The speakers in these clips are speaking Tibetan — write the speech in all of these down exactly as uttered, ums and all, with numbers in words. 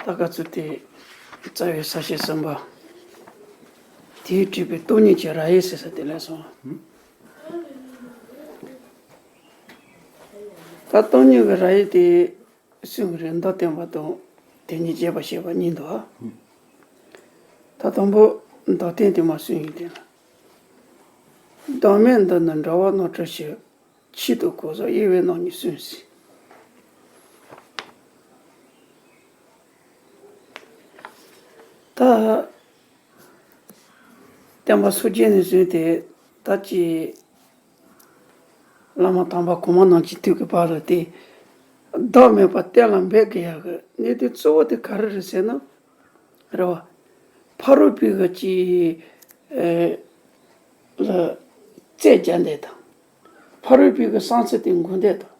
ད་ག་ཚོད་དེ་རྩ་བའི་ས་བཤད་གསུམ་པ། དེས་བྲིས་པའི་སྟོང་ཉིད་ཀྱི་ར་ཡིག་ཟེར་ས་དེ་ལས་སོང་། ད་སྟོང་ཉིད་ཀྱི་ར་ཡིག་དེ་གསུང་གི་རེད། མདོར་བསྟན་པ་དང་དེ་ཉིད་རྒྱས་པར་བཤད་པ་གཉིས་འདུག་ཨ། ད་དང་པོ་མདོར་བསྟན་དེ་མར་གསུང་ཡིན་དེ་ལ། བདག་མེད་འདི་ནི་འདྲ་བ་རྣམ་གྲོལ་ཕྱིར། ཆེད་དུ་གོ་ས་དབྱེ་བའི་ནང་ནས་གསུངས་ཟིན། ད་བསྟན་པ་སངས་རྒྱས་ནས་བཟུང་སྟེ་ད་ཅི་བླ་མ་དམ་པ་གོང་མ་རྣམས་ཀྱི་དུས་ཀྱི་བར་ལ་དེ་བདག་མེད་པ་གཏན་ལ་འབེབས་དགོས་ཡག་གི་གནད་དོན་གཙོ་བོ་དེ་ག་རེ་རེད་ཟེར་ན། རེད་བ། ཕ་རོལ་པོའི་གི་ཅི་ཨེ་ལ་རྩོད་རྒྱག་འདོད་དང་། ཕ་རོལ་པོའི་གི་བསམ་ཚུལ་དེ་འགོག་འདོད་དང་།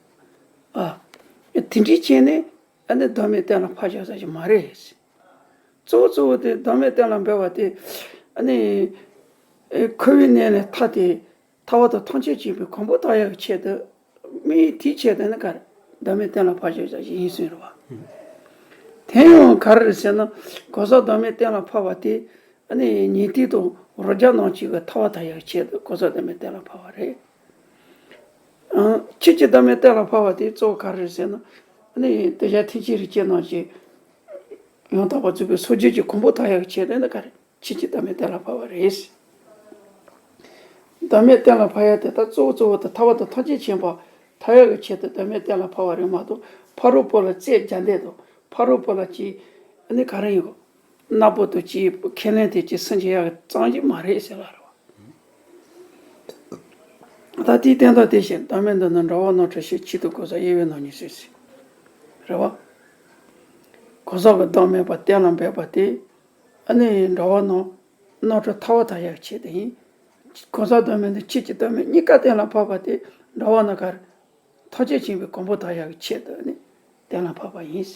ཨ་དེ་འདྲའི་ཆེད་ནས་ཨ་ནི་བདག་མེད་གཏན་ལ་ཕབ་བཞག་ས་ཞིག་མ་རེད། གཙོ་བོ་གཙོ་བོ་དེ་བདག་མེད་གཏན་ལ་འབེབས་པ་དེ་ཨ་ནི་ཨེ་འཁོར་བའི་གནས་ལས་ཐར་ཏེ། ཐར་པ་དང་ཐམས་ཅད་མཁྱེན་པའི་གོ་འཕང་ཐོབ་ཡག་གི་ཆེད་དུ། མིའི་དེའི་ཆེད་དུ་ནི་ག་རེ། བདག་མེད་གཏན་ལ་ཕབ་བཞག་ཡིན་ཟིན་རེད་བ། དེ་ཡང་ག་རེ་རེད་ཟེར་ན། གོ་ས་བདག་མེད་གཏན་ལ་ཕབ་པ་དེ། ཨ་ནི་ཉན་ཐོས་དང་རོ་བརྒྱ་རྣམས་ཀྱི་གི་ཐར་པ་ཐོབ་ཡག་གི་ཆེད་དུ་གོ་ས་བདག་མེད་གཏན་ལ་ཕབ་པ་རེད། ཨང་། ཆོས་ཀྱི་བདག་མེད་གཏན་ལ་ཕབ་པ་དེ་གཙོ་བོ་ག་རེ་རེད་ཟེར་ན། ཨ་ནི་དེ་བཞག་ཐེག་ཆེན་རིགས་ཀྱི་ནང་གི་ཡང་དག་པར་རྫོགས་པའི་སངས་རྒྱས་ཀྱི་གོ་འཕང་ཐོབ་ཡག་གི་ཆེད་དུ་ནི་ག་རེ། ཆོས་ཀྱི་བདག་མེད་གཏན་ལ་ཕབ་པ་རེད། བདག་མེད་གཏན་ལ་ཕབ་ཡག་དེ་དག་གཙོ་བོ་གཙོ་བོ་དེ་ཐར་པ་དང་ཐམས་ཅད་མཁྱེན་པ་ཐོབ་ཡག་གི་ཆེད་དུ་བདག་མེད་གཏན་ལ་ཕབ་པ་རེད་མ་གཏོགས། ཕ་རོལ་པོ་ལ་རྩོད་རྒྱག་འདོད་དང་། ཕ་རོལ་པོ་ལ་ཅི་ཨ་ནི་ག་རེ་ཡོད། གནག་པོ་དང་ཅི་ཁས་ལེན་དེ་ཅི་སུན་འབྱིན་ཡག་གི་རྩོམ་གཞི་མ་རེད་ཟེར་ལ་རེད་བ། ད་དེའི་སྟེང་དུ་དེ་བཞིན་བདག་མེད་འདི་ནི་འདྲ་བ་རྣམ་གྲོལ་ཕྱིར། ཆེད་དུ་གོ་ས་དབྱེ་བའི་ནང་ནས་གསུངས་ཟིན། རེད་བ། གོ་ས་གི་བདག་མེད་པ་གཏན་ལ་འབེབས་པ་དེ། ཨ་ནི་འདྲ་བ་རྣམས་རྣམ་གྲོལ་ཐར་པ་ཐོབ་ཡག་ཆེད་དུ་ཡིན། གོ་ས་བདག་མེད་འདི་ཆོས་ཀྱི་བདག་མེད་གཉིས་ཀ་གཏན་ལ་ཕབ་པ་དེ་འདྲ་བ་རྣམས་ག་རེ། ཐམས་ཅད་མཁྱེན་པའི་གོ་འཕང་ཐོབ་ཡག་གི་ཆེད་དུ་ནི་གཏན་ལ་ཕབ་པ་ཡིན།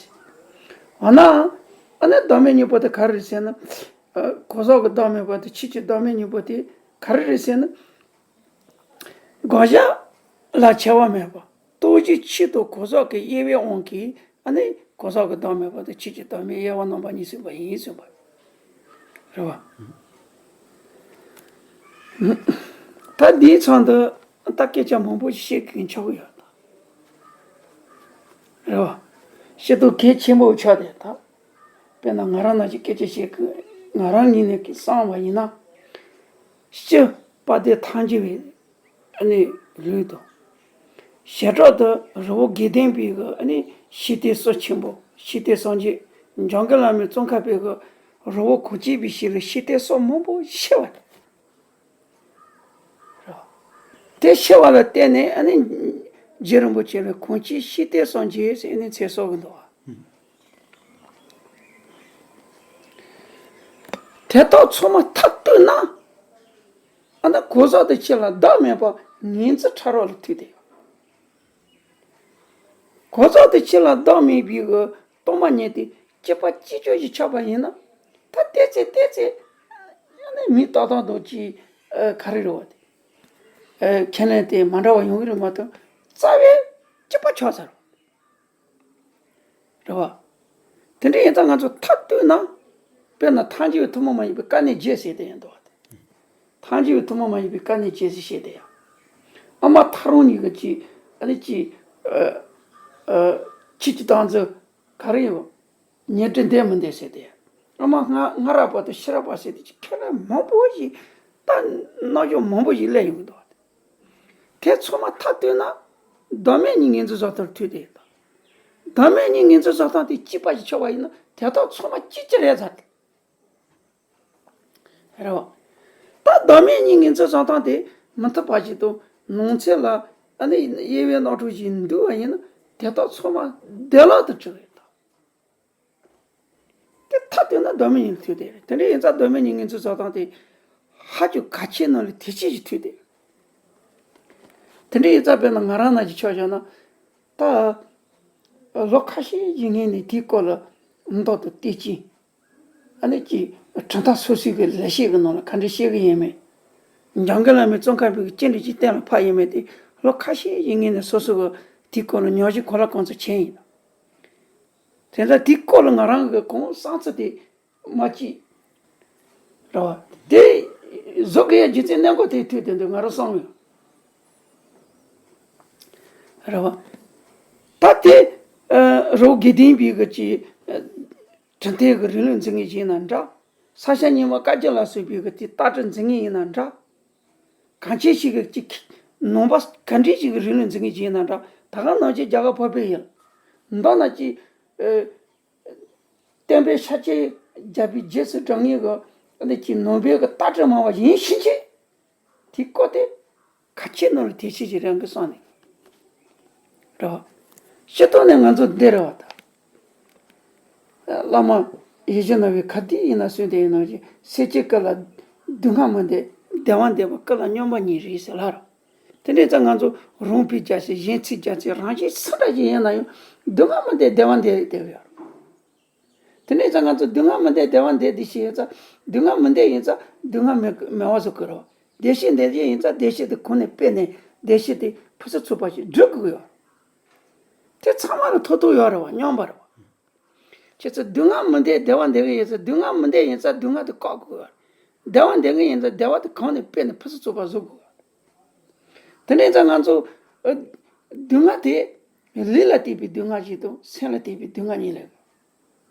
འོ་ན། ཨ་ནི་བདག་མེད་གཉིས་པོ་དེ་ག་རེ་རེད་ཟེར་ན། ཨ་གོ་ས་གི་བདག་མེད་པ་དེ་ཆོས་ཀྱི་བདག་མེད་གཉིས་པོ་དེ་ག་རེ་རེད་ཟེར་ན། དགག་བཞག་ལ་བྱ་བ་མེད་པ། རྟོགས་གཞི་ཆོས་དང་གོ་ས་གི་དབྱེ་བའི་དབང་གིས་ཨ་ནི་གོ་ས་གི་བདག་མེད་པ་དང་ཆོས་ཀྱི་བདག་མེད་དབྱེ་བ་རྣམ་པ་གཉིས་ཟིན་པ་ཡིན་གསུངས་པ། རེད་བ། ད་འདིའི་མཚམས་དུ་ད་སྐད་ཆ་མང་པོ་ཞིག་བཤད་དགོས་ཆགས་ཀྱི་ཡོད་ད། རེད་བ། བཤད་དུ་གལ་ཆེན་པོ་ཆགས་ཏེ་ད། དཔེར་ན་ང་རང་ནང་བཞིན་སྐད་ཆ་བཤད་དགོས། ང་རང་ངོས་ནས་བསམ་པ་ཡིན་ན། སྤྱིར་དཔལ་ལྡན་ཐལ་འགྱུར་བའི་ཨ་ནི་ལུགས་དང་། བྱེ་བྲག་ཏུ་རི་བོ་དགེ་ལྡན་པའི་གི་ཨ་ནི་ཤེས་ལྡན་སྲོག་ཆེན་པོ་ཤེས་ལྡན་སངས་རྒྱས། འཇམ་མགོན་བླ་མའི་གཙོ་འཁོར་པའི་གི་རི་བོ་གངས་ཅན་པའི་ཞིང་ལ་ཤེས་ལྡན་སྲོག་མང་པོ་ཤི་བ་རེད། དེ་ཤི་བ་ལ་བརྟེན་ནས་ཨ་ནི་རྗེ་རིན་པོ་ཆེ་ལ་གངས་ཅན་ཤེས་ལྡན་སངས་རྒྱས་ཟེར་ནས་མཚན་གསོལ་གི་འདུག་བ། དེ་དག་ཚང་མ་མཐར་གཏུགས་ན། ཨ་ནི་གོ་ས་དེ་ཕྱི་ལ་བདག་མེད་པ་ངེས་འཛིན་ཕྲ་རགས་ལ་ཐུག་བསྡད་ཡོད། གོ་ས་དེ་ཕྱི་ལ་བདག་མེད་པའི་གི་སྟོང་པ་ཉིད་དེ་གཅིག་པ་གཅིག་ལྕོགས་ཤིག་ཆགས་པ་ཡིན་ན། ད་བལྟས་ཚེ་བལྟས་ཚེ་ཨ་ནི་མིའི་ལྟ་སྟངས་དང་ཅིག་ཨ་ག་རེ་རེད་བ་དེ། ཨ་ཁས་ལེན་དེ་མ་འདྲ་བ་ཡོང་གི་རེད་མ་གཏོགས་རྩ་བའི་གཅིག་པ་ཆགས་ཚར། རེད་བ། དེ་འདྲ་ཡིན་ཙང་ང་ཚོ་མཐར་གཏུགས་ན། དཔེར་ན་ཐལ་འགྱུར་བའི་ཐུན་མོང་མ་ཡིན་པའི་དཀའ་གནད་བརྒྱད་ཟེར་དེ་ཡིན་འདུག་བ་དེ། ཐལ་འགྱུར་བའི་ཐུན་མོང་མ་ཡིན་པའི་དཀའ་གནད་བརྒྱད་ཟེར་བཤད་དེ་ཡང་། ཨ་མ་ཐག་རིང་གཉིས་ཀྱི་ཅི་ཨ་ནི་ཅི། ཨ་ཨ་ཆོས་ཀྱི་སྟངས་འཛིན་ག་རེ་ཡིན་པ། ཉེ་འབྲེལ་འདོད་མི་འདོད་ཟེར་དེ་ཡང་། ཨ་མ་སྔ་སྔ་རབས་པ་དང་ཕྱི་རབས་པ་ཟེར་དེ་ཅི་ཁས་ལེན་མང་པོ་ཞིག་ད་རྣམ་འགྱུར་མང་པོ་ཞིག་སླེབས་ཡོང་གི་འདུག་བ་དེ། དེ་ཚང་མ་མཐར་གཏུགས་ན། བདག་མེད་གཉིས་ངོས་འཛིན་བཟོ་སྟངས་ཐུག་དེ་ཡིན་ད། བདག་མེད་གཉིས་ངོས་འཛིན་བཟོ་སྟངས་དེ་གཅིག་པ་ཞིག་ཆགས་པ་ཡིན་ན་དེ་དག་ཚང་མ་གཅིག་གཅིག་རེད་ཟེར་ཏེ། རེད་བ། ད་བདག་མེད་གཉིས་ངོས་འཛིན་བཟོ་སྟངས་དེ་མི་མཐུན་པ་ཞིག་དང་ནང་ཚན་ལ་ཨ་ནི་དབྱེ་བའི་རྣམ་གྲངས་ཤིག་འདུས་པ་ཡིན་ན་དེ་དག་ཚང་མ་བདེ་བླག་ཏུ་གྲུབ་རེད་ད། དེ་མཐར་གཏུགས་ན་བདག་མེད་གཉིས་ལ་ཐུག་བསྡད་རེད། དེ་འདྲ་ཡིན་ཙང་བདག་མེད་གཉིས་ངོས་འཛིན་བཟོ་སྟངས་དེ་ཧ་ཅང་གལ་ཆེ་ནང་ལ་གལ་ཆེ་ཞིག་ཐུག་བསྡད་རེད། དེ་འདྲ་ཡིན་ཙང་དཔེར་ན་ང་རང་ནང་བཞིན་ཆ་བཞག་ན། ད་ལོ་ཁ་ཤས་ཀྱི་སྔོན་ནས་དེའི་སྐོར་ལ་མདོ་དང་བསྟན་བཅོས། ཨ་ནི་ཅིག་གྲུབ་མཐའ་སོ་སོའི་གི་ལས་བྱེད་ཀྱི་ནང་ལ་ག་འདྲ་བཤད་གི་ཡིན་མེད། འཇམ་མགོན་བླ་མའི་གཙོ་འཁོར་པའི་གི་བཅར་འདྲི་ཅིག་གཏན་ལ་ཕབ་ཡིན་མེད་དེ་ལོ་ཁ་ཤས་ཀྱི་སྔོན་ནས་སོ་སོ་གི་དེའི་སྐོར་ལ་ཉམས་ཞིབ་གང་ལ་གང་འཚམ་བྱས་ཡིན། དེ་འདྲ་དེའི་སྐོར་ལ་ང་རང་གི་གོང་བསམ་ཚུལ་དེ་མ་གཅིག་རེད་བ། དེ་བཟོ་དགོས་ཡ་རྒྱུ་མཚན་གནད་འགག་དེ་ཐུག་དེ་འདུག་ང་རང་བསམ་ཡོད། རེད་བ། ད་དེ་རི་བོ་དགེ་ལྡན་པའི་གི་ཅི་གྲུབ་མཐའི་གི་རིང་ལུགས་འཛིན་མཁན་ཞིག་ཡིན་ན་འདྲ། ས་སྐྱ་རྙིང་མ་བཀའ་བརྒྱུད་ལ་སོགས་པའི་གི་དེ་ལྟ་གྲུབ་འཛིན་མཁན་ཡིན་ན་འདྲ། གང་ཅི་ཞིག་གི་ཅི་ནང་པ་ག་འདྲ་ཞིག་གི་རིང་ལུགས་འཛིན་མཁན་ཞིག་ཡིན་ན་འདྲ། ད་ག་ནང་བཞིན་རྒྱ་གར་འཕགས་པའི་ཡུལ། མདོར་ན་ཅི། སྟོན་པའི་ཕྱག་རྗེས་བརྒྱབ་པའི་རྗེས་སུ་འབྲང་མཁན་གྱི་འདི་ཀྱི་ནང་པའི་གི་ལྟ་གྲུབ་སྨྲ་བ་ཡིན་ཕྱིན་ཆད། དེའི་སྐོར་དེ་ཁ་ཆེ་ནོར་དེ་ཤེས་ཀྱི་རང་གི་སོང་ནས་རེད་བ། སྤྱི་ཐོག་ནས་ང་ཚོ་འདི་རེད་བ་ད། བླ་མ་ཡིད་བཞིན་ནོར་བུའི་ཁ་བརྡའི་ཡིན་ན་གསོན་དེ་ཡིན་ནང་བཞིན་སེར་སྐྱའི་སྐུ་ལ་སྡུག་བསྔལ་མི་འདོད་བདེ་བ་འདོད་པ་སྐུ་ལ་སྙོམས་པར་ཉལ་རེད་ཟེར་ལ་རོ། དེ་འདྲའི་ཙང་ང་ཚོ་རང་དཔེ་རྒྱ་ཆེ་གཞན་ཚིག་རྒྱ་ཆེ་རང་བཞིན་སུ་འདྲ་ཞིག་ཡིན་ན་ཡང་སྡུག་བསྔལ་མི་འདོད་བདེ་བ་འདོད་བསྡད་ཡོད་རེད། དེ་འདྲའི་ཙང་ང་ཚོ་སྡུག་བསྔལ་མི་འདོད་བདེ་བ་འདོད་དེ་ཞིག་ཡིན་ཙང་སྡུག་བསྔལ་མི་འདོད་ཡིན་ཙང་སྡུག་བསྔལ་མེད་མེད་པ་བཟོ་དགོས་རེད་བ། བདེ་སྐྱིད་འདོད་ཀྱི་ཡིན་ཙང་བདེ་སྐྱིད་དེ་གོང་ནས་སྤེལ་ནས་བདེ་སྐྱིད་དེ་ཕུན་སུམ་ཚོགས་པ་ཞིག་སྒྲུབ་དགོས་ཡོད་རེད། དེ་ཚང་མ་ལ་ཐོབ་ཐང་ཡོད་རེད་བ་སྙོམས་པ་རེད་བ། ཁྱེད་ཚོ་སྡུག་བསྔལ་མི་འདོད་བདེ་བ་འདོད་ཀྱི་ཡིན་ཙང་སྡུག་བསྔལ་མི་འདོད་ཡིན་ཙང་སྡུག་བསྔལ་དེ་བཀག་དགོས་ཡོད་རེད། བདེ་བ་འདོད་ཀྱི་ཡིན་ཙང་བདེ་བ་དེ་གོང་ནས་སྤེལ་ནས་ཕུན་སུམ་ཚོགས་པ་བཟོ་དགོས་ཡོད་རེད། དེ་འདྲ་ཡིན་ཙང་ང་ཚོ་ཨ་སྡུག་བསྔལ་དེ་ལུས་ལ་བརྟེན་པའི་སྡུག་བསྔལ་ཞིག་དང་སེམས་ལ་བརྟེན་པའི་སྡུག་བསྔལ་གཉིས་ལས།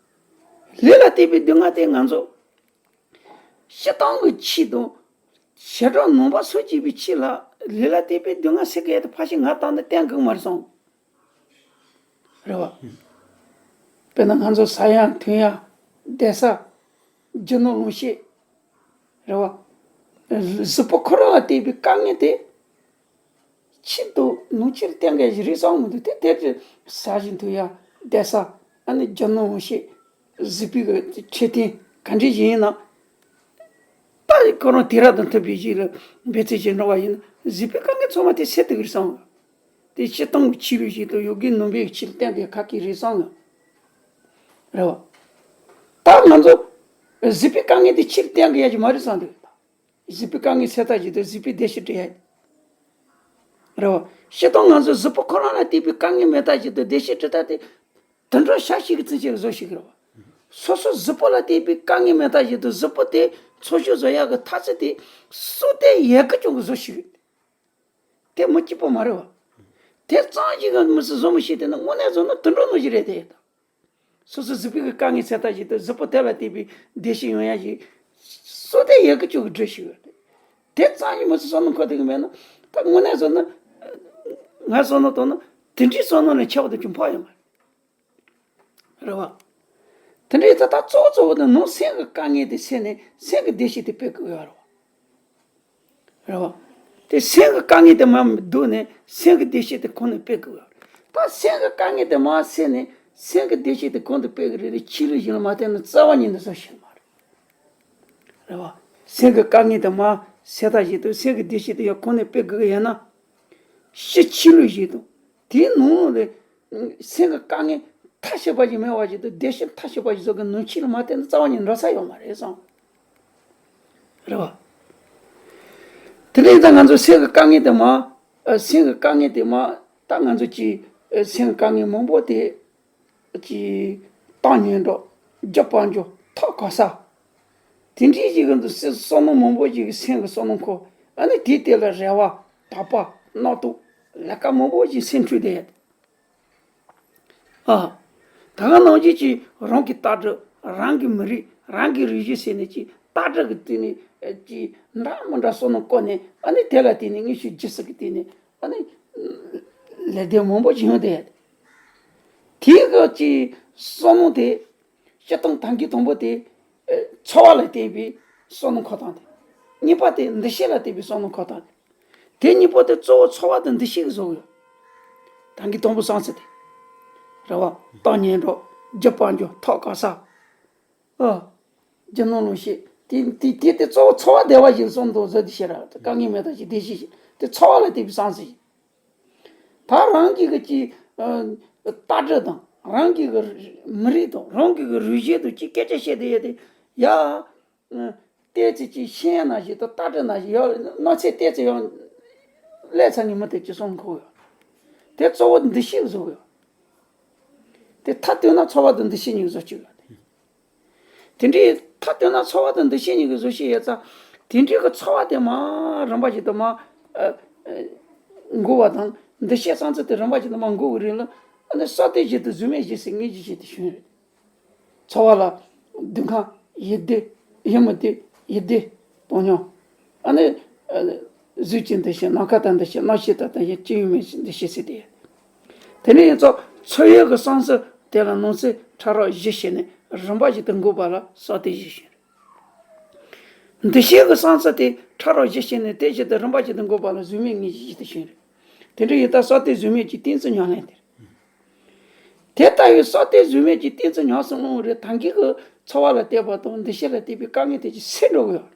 ལུས་ལ་བརྟེན་པའི་སྡུག་བསྔལ་དེ་ང་ཚོ་སྤྱིར་བཏང་གི་ཆོས་དང་བྱེ་བྲག་ནང་པ་སོགས་བྱས་པའི་ཆོས་ལ་ལུས་ལ་བརྟེན་པའི་སྡུག་བསྔལ་སེལ་གྱི་ཡ་དེ་ཕལ་ཆེར་ང་ད་ནི་བསྟན་གི་མ་རེད་བསམ། རེད་བ། དཔེར་ན་ང་ཚོ་ཟ་ཡ་འཐུང་ཡ་བསྡད་ས་རྒྱུ་ནོར་ལོངས་སྤྱོད། རེད་བ། གཟུགས་པོ་ཁོ་རང་ལ་བརྟེན་པའི་དཀའ་ངལ་དེ། ཆེད་དུ་ནང་ཆེར་བསྟན་མཁན་ཞིག་རེད་བསམ་མི་འདུག་དེ་དེར་ཟ་ཞིང་འཐུང་ཡ་བསྡད་ས་ཨ་ནི་རྒྱུ་ནོར་ལོངས་སྤྱོད་གཟུགས་པོའི་གི་འཕྲོད་བསྟེན་ག་འདྲ་ཞིག་ཡིན་ན། ད་ཁོ་རང་དུས་རབས་དང་མཐུན་པའི་ཞིག་ལ་འབད་བརྩོན་བྱེད་འགྲོ་བ་ཡིན་ན་གཟུགས་པོའི་དཀའ་ངལ་ཚང་མ་དེ་སེལ་ཐུབ་ཀྱི་རེད་བསམ། དེ་སྤྱིར་བཏང་གི་ཆོས་ལུགས་ཤིག་དང་ཡོ་གའི་ནང་པའི་ཆོས་ལུགས་བསྟན་པའི་ཁ་སྐད་རེད་བསམ་ཡང་། རེད་བ། ད་ང་ཚོ་གཟུགས་པོའི་དཀའ་ངལ་དེ་ཕྱིར་བསྟན་གི་ཡ་ཅིག་མ་རེད་བསམ་འདུག་ད་གཟུགས་པོའི་དཀའ་ངལ་སེལ་ཐབས་ཤིག་དང་གཟུགས་པོའི་བདེ་སྐྱིད་སྒྲུབ་ཡ། རེད་བ། སྤྱིར་བཏང་ང་ཚོ་གཟུགས་པོ་ཁོ་རང་ལ་བརྟེན་པའི་དཀའ་ངལ་མེད་ཐབས་ཤིག་དང་བདེ་སྐྱིད་སྒྲུབ་ཐབས་དེ་དུད་འགྲོ་ཤ་ཞིག་གི་རྩིས་ཆེ་བཟོ་ཞིག་རེད་བ། སོ་སོ་གཟུགས་པོ་ལ་བརྟེན་པའི་དཀའ་ངལ་མེད་ཐབས་ཤིག་དང་གཟུགས་པོ་དེ་འཚོ་བཞིན་བཟོ་ཡ་གི་ཐབས་ཚུལ་དེ་སུ་དེ་ཡལ་ག་ཅུང་གི་བཟོ་ཞིག་དེ་མི་སྐྱིད་པོ་མ་རེད་བ། དེ་ཙམ་ཞིག་གི་མི་སྲིད་བཟོ་མི་ཤེས་དེ་ནི་དངོས་གནས་བཟོ་ན་དུད་འགྲོ་ནང་བཞིན་རེད་དེ། སོ་སོ་གཟུགས་པོའི་གི་དཀའ་ངལ་སེལ་ཐབས་ཤིག་དང་གཟུགས་པོ་དེ་ལ་བརྟེན་པའི་བདེ་སྐྱིད་ཡོང་ཡ་ཞིག་སུ་དེ་ཡལ་ག་ཅུང་གི་སྒྲུབ་ཞིག་ཡོད་དེ། དེ་ཙམ་ཞིག་མི་སྲིད་བསམ་མནོ་འཁོར་ཐུབ་གི་མེད་ན་ད་དངོས་གནས་བཟོ་ན། ང་བསམ་མནོ་བཏང་ན་དེ་འདྲའི་བསམ་མནོ་ལས་ཁྱད་པར་དུ་ཅུང་འཕགས་ཡོད་མ་རེད། རེད་བ། དེ་འདྲའི་ཚེ་ད་གཙོ་བོ་གཙོ་བོ་དེ་ནང་སེམས་ཀྱི་དཀའ་ངལ་དེ་སེལ་ནས་སེམས་ཀྱི་བདེ་སྐྱིད་དེ་སྤེལ་དགོས་ཡོད་རེད་བ། རེད་བ། དེ་སེམས་ཀྱི་དཀའ་ངལ་དེ་མར་བཟློག་ནས་སེམས་ཀྱི་བདེ་སྐྱིད་དེ་གོང་ནས་སྤེལ་དགོས་ཡོད་རེད། ད་སེམས་ཀྱི་དཀའ་ངལ་དེ་མར་སེལ་ནས་སེམས་ཀྱི་བདེ་སྐྱིད་དེ་གོང་དུ་སྤེལ་གི་རེད་དེ་ཆོས་ལུགས་གཞན་ལ་མ་བརྟེན་ན་རྩ་བ་ཉིད་ནས་བཟོ་ཤེས་མ་རེད། རེད་བ། སེམས་ཀྱི་དཀའ་ངལ་དེ་མར་སེལ་ཐབས་ཤིག་དང་སེམས་ཀྱི་བདེ་སྐྱིད་དེ་ཡང་གོང་ནས་སྤེལ་དགོས་ཀྱི་ཡོད་ན། ཕྱི་ཆོས་ལུགས་ཤིག་དང་དེའི་ནང་ལོགས་ལ་སེམས་ཀྱི་དཀའ་ངལ་ཐབས་ཤེས་པ་ཞིག་མེད་པ་ཞིག་དང་བདེ་སྐྱིད་ཐབས་ཤེས་པ་ཞིག་བཟོ་གི་ནང་ཆོས་ལ་མ་བརྟེན་ན་རྩ་བ་ཉིད་འགྲོ་ས་ཡོད་མ་རེད་བསམ། རེད་བ། དེ་འདྲ་ཡིན་ཙང་ང་ཚོ་སེམས་ཀྱི་དཀའ་ངལ་དེ་མར་ཨ་སེམས་ཀྱི་དཀའ་ངལ་དེ་མར་ད་ང་ཚོ་གི་ཨ་སེམས་ཀྱི་དཀའ་ངལ་མང་པོ་དེ། ཅིག་གཏམ་སྙན་གྲགས། རྒྱུ་དཔལ་འབྱོར། ཐོབ་གོ་ས། དེ་འདྲའི་ཞིག་གི་འདུག་སེ་བསམ་མནོ་མང་པོ་ཞིག་གི་སེམས་ཀྱི་བསམ་མནོ་འཁོར། ཨ་ནི་དེའི་སྟེང་ལ་རེ་བ། དད་པ། རྣམ་རྟོག་ལས་ཀ་མང་པོ་ཞིག་སེམས་འཁྲུག་བསྡད་ཡོད། ཨ། ད་ག་ནང་བཞིན་གྱི་རང་གི་ལྟ་གྲུབ། རང་གི་མི་རིགས། རང་གི་རིག་གཞུང་ཟེར་ནས་ཀྱི་ལྟ་གྲུབ་ཀྱི་སྟེང་ནས་ཀྱི་འདྲ་མི་འདྲ་བསམ་མནོ་བསྐོར་ནས་ཨ་ནི་དེ་ལ་བརྟེན་ནས་དངོས་ཤུགས་ཇི་སྲིད་ཀྱི་སྟེང་ནས་ཨ་ནི་ལས་དོན་མང་པོ་ཞིག་ཡོང་བསྡད་ཡོད། དེའི་སྐབས་ཀྱི་བསམ་མནོ་དེ། སྤྱིར་བཏང་ད་གིན་དང་པོ་དེ། ཨེ། འཚོ་བ་ལ་བརྟེན་པའི་བསམ་མནོ་འཁོར་སྟངས་དེ། གཉིས་པ་དེ་འདུ་ཤེས་ལ་བརྟེན་པའི་བསམ་མནོ་འཁོར་སྟངས་དེ། དེ་གཉིས་པོ་དེ་གཙོ་བོ་འཚོ་བ་དང་འདུ་ཤེས་ཀྱིས་བཟོ་གི་ཡོད། ད་གིན་དང་པོ་བསམ་ཚུལ་དེ། རེད་བ། གཏམ་སྙན་གྲགས། རྒྱུ་དཔལ་འབྱོར། ཐོབ་གོ་ས། ཨ། རྒྱུ་ནོར་ལོངས་སྤྱོད། དེ་དེ་དེ་དེ་གཙོ་བོ་འཚོ་བ་བདེ་བ་ཞིག་བསམ་དང་བཟོ་དེ་ཤེས་ར། དཀའ་ངལ་མེད་ཐབས་ཤིག་བདེ་སྐྱིད་ཞིག་དེ་འཚོ་བ་ལ་བརྟེན་པའི་བསམ་ཚུལ་ཞིག་ད་རང་གི་གི་ཅི། ཨ། ལྟ་གྲུབ་དང་རང་གི་གི་མི་རིགས་དང་རང་གི་གི་རིག་གཞུང་དང་ཅི་སྐད་ཆ་བཤད་དེ་ཡོད་དེ། ཡ། ཨ། བལྟས་ཚེ་ཅི་ཤེས་ཡ་ན་ཞིག་དང་ལྟ་གྲུབ་ན་ཞིག་ཡ་གནོད་འཚེ་བལྟས་ཚེ་ཡང་ཀླད་ཚ་ནི་མི་དེ་ཅི་སོང་ཁོ་ཡ། དེ་གཙོ་བོ་འདུ་ཤེས་བཟོ་གི་ཡོད། དེ་མཐའ་བཏོན་ན་ཚོར་བ་དང་འདུ་ཤེས་གཉིས་བཟོ་བཅུག་ཡོད་དེ། དེ་འདྲའི་མཐའ་བཏོན་ན་ཚོར་བ་དང་འདུ་ཤེས་གཉིས་ཀྱི་བཟོ་ཤེས་ཡོད་ཙང་། དེ་འདྲའི་གི་ཚོར་བ་དེ་མར་རིམ་པ་བཞིན་དུ་མར་ཨ་ཨ་འགོ་བ་དང་། འདུ་ཤེས་བསམ་ཚུལ་དེ་རིམ་པ་བཞིན་དུ་མར་འགོ་བའི་རིང་ལ། ཨ་ནི་ས་དེ་བཞིན་དུ་གཟུགས་མེད་བཞི་ཟེར་ངེས་ཀྱི་བཞིན་དུ་བྱུང་རེད། ཚོར་བ་ལ་སྡུག་བསྔལ་ཡིད་བདེ་ཡིད་མི་བདེ་ཡིད་བདེ་སྟོང་ཉིད། ཨ་ནི་ཨ་གཟུགས་ཀྱི་འདུ་ཤེས། ནམ་མཁའ་ལྟར་འདུ་ཤེས། རྣམ་ཤེས་ལྟར་ལྟ་ཡི་སྤྱི་ཡོད་མེད་འདུ་ཤེས་ཟེར་དེ། དེ་ནས་ཡིན་ཙང་ཚོར་བའི་གི་བསམ་ཚུལ་དེ་ལ་ནང་གསེས་ཕྲ་རགས་བཞི་བྱས་ནས་རིམ་པ་བཞིན་དུ་འགོད་པ་ལ་ས་དེ་བཞི་ཞེས། འདུ་ཤེས་ཀྱི་བསམ་ཚུལ་དེ་ཕྲ་རགས་བཞི་བྱས་ནས་དེ་བཞིན་དུ་རིམ་པ་བཞིན་དུ་འགོད་པ་ལ་གཟུགས་མེད་ངེས་ཀྱི་བཞིན་དུ་བྱུང་རེད། དེ་འདྲ་ཡིན་ཙང་ས་དེ་གཟུགས་མེད་ཀྱི་གཏན་ཚིགས་ཉམས་ལེན་དེ་རེད། དེ་ལྟ་བུའི་ས་དེ་གཟུགས་མེད་ཀྱི་གཏན་ཚིགས་ཉམས་སུ་བླང་བ་རེད། ད་གིན་གྱི་ཚོར་བ་ལ་བལྟས་པ་དང་འདུ་ཤེས་ལ་བལྟས་པའི་དཀའ་ངལ་དེ་ཅིག་སེལ་འགྲོ་གི་ཡོད་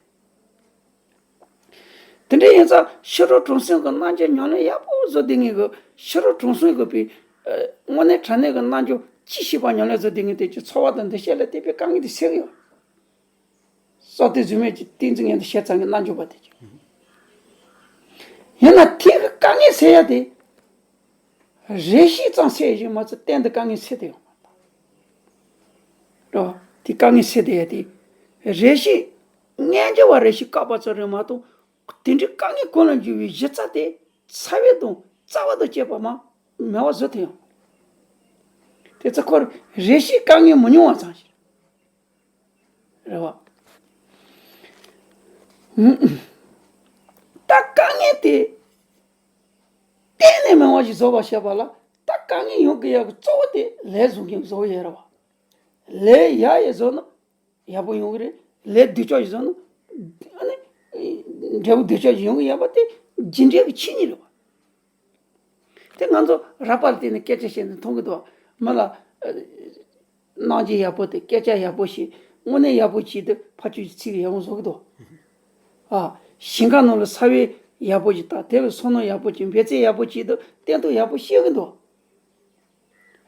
རེད། དེ་འདྲ་ཡིན་ཙང་ཕྱི་རོལ་གྲོལ་གསུམ་གྱི་རྣལ་འབྱོར་ཉམས་ལེན་ཡག་པོ་བཟོ་བསྡད་མཁན་གྱི། ཕྱི་རོལ་གྲོལ་གསུམ་གྱི་པའི་ཨ་དངོས་གནས་དྲང་གནས་ཀྱི་རྣལ་འབྱོར་ཅི་ཤེས་པ་ཉམས་ལེན་བཟོ་བསྡད་མཁན་དེ་ཚོར་བ་དང་འདུ་ཤེས་ལ་བལྟས་པའི་དཀའ་ངལ་དེ་སེལ་གྱི་ཡོད། ས་དེ་གཟུགས་མེད་ཀྱི་གཏན་ཚིགས་ངན་དུ་བྱས་ཙང་གི་རྣལ་འབྱོར་པ་དེ་ཀྱང་། ཡིན་ན་དེ་གི་དཀའ་ངལ་སེལ་ཡ་དེ། རེ་ཞིག་ཙམ་སེལ་ཞིག་མ་ཚད་གཏན་དུ་དཀའ་ངལ་སེལ་དེ་ཡོང་མ་ཐག་རེད་བ། དེ་དཀའ་ངལ་སེལ་དེ་ཡ་དེ། རེ་ཞིག་རྣལ་འབྱོར་པ་རེ་ཞིག་བཀག་པ་ཙམ་རེད་མ་གཏོགས། དེ་འདྲའི་དཀའ་ངལ་ཀུན་ལ་འགྱུར་བའི་གཞི་རྩ་དེ་ཚ་བའི་དང་རྩ་བ་དང་བཅས་པ་མ་མེད་པ་བཟོ་ཐུབ་ཡོང་། དེ་ཚོ་ཁོར་རེ་ཞིག་དཀའ་ངལ་མི་མྱོང་བ་ཙམ་ཞིག་རེད་བ། ད་དཀའ་ངལ་དེ་གཏན་ནས་མེད་པ་ཞིག་བཟོ་བར་བྱེད་པ་ལ། ད་དཀའ་ངལ་ཡོང་གི་ཡག་གི་གཙོ་བོ་དེ་ལས་བཟོ་མཁན་བཟོ་ཡ་རེད་བ། ལས་ཡག་ཡག་བཟོ་ན་ཡག་པོ་ཡོང་གི་རེད། ལས་སྡུག་ཅག་ཞིག་བཟོ་ན་ཨ་ནི་འབྲས་བུ་སྡུག་ཅག་ཞིག་ཡོང་གི་ཡོད་པ་དེ་རྒྱུ་འབྲས་ཀྱི་ཆོས་ཉིད་རེད་བ། དེ་ང་ཚོ་རགས་པ་ལ་བརྟེན་ནས་སྐད་ཆ་བཤད་ནས་མཐོང་གི་འདུག། མི་ལ་ཨ་རྣམ་འགྱུར་ཡག་པོ་དང་སྐད་ཆ་ཡག་པོ་བཤད། དངོས་གནས་ཡག་པོ་བྱས་དུས་ཕར་ཚུར་གྱི་ཚིག་ཡག་པོ་བཟོ་གི་འདུག། ཨ། ཞིང་ཁ་ནང་ལ་ས་བོན་ཡག་པོ་ཞིག་བཏབ། དེ་ལ་སོ་ནམ་ཡག་པོ་བྱས། འབད་བརྩོན་ཡག་པོ་བྱས་དུས་སྟོན་ཐོག་ཡག་པོ་སྐྱེ་གི་འདུག།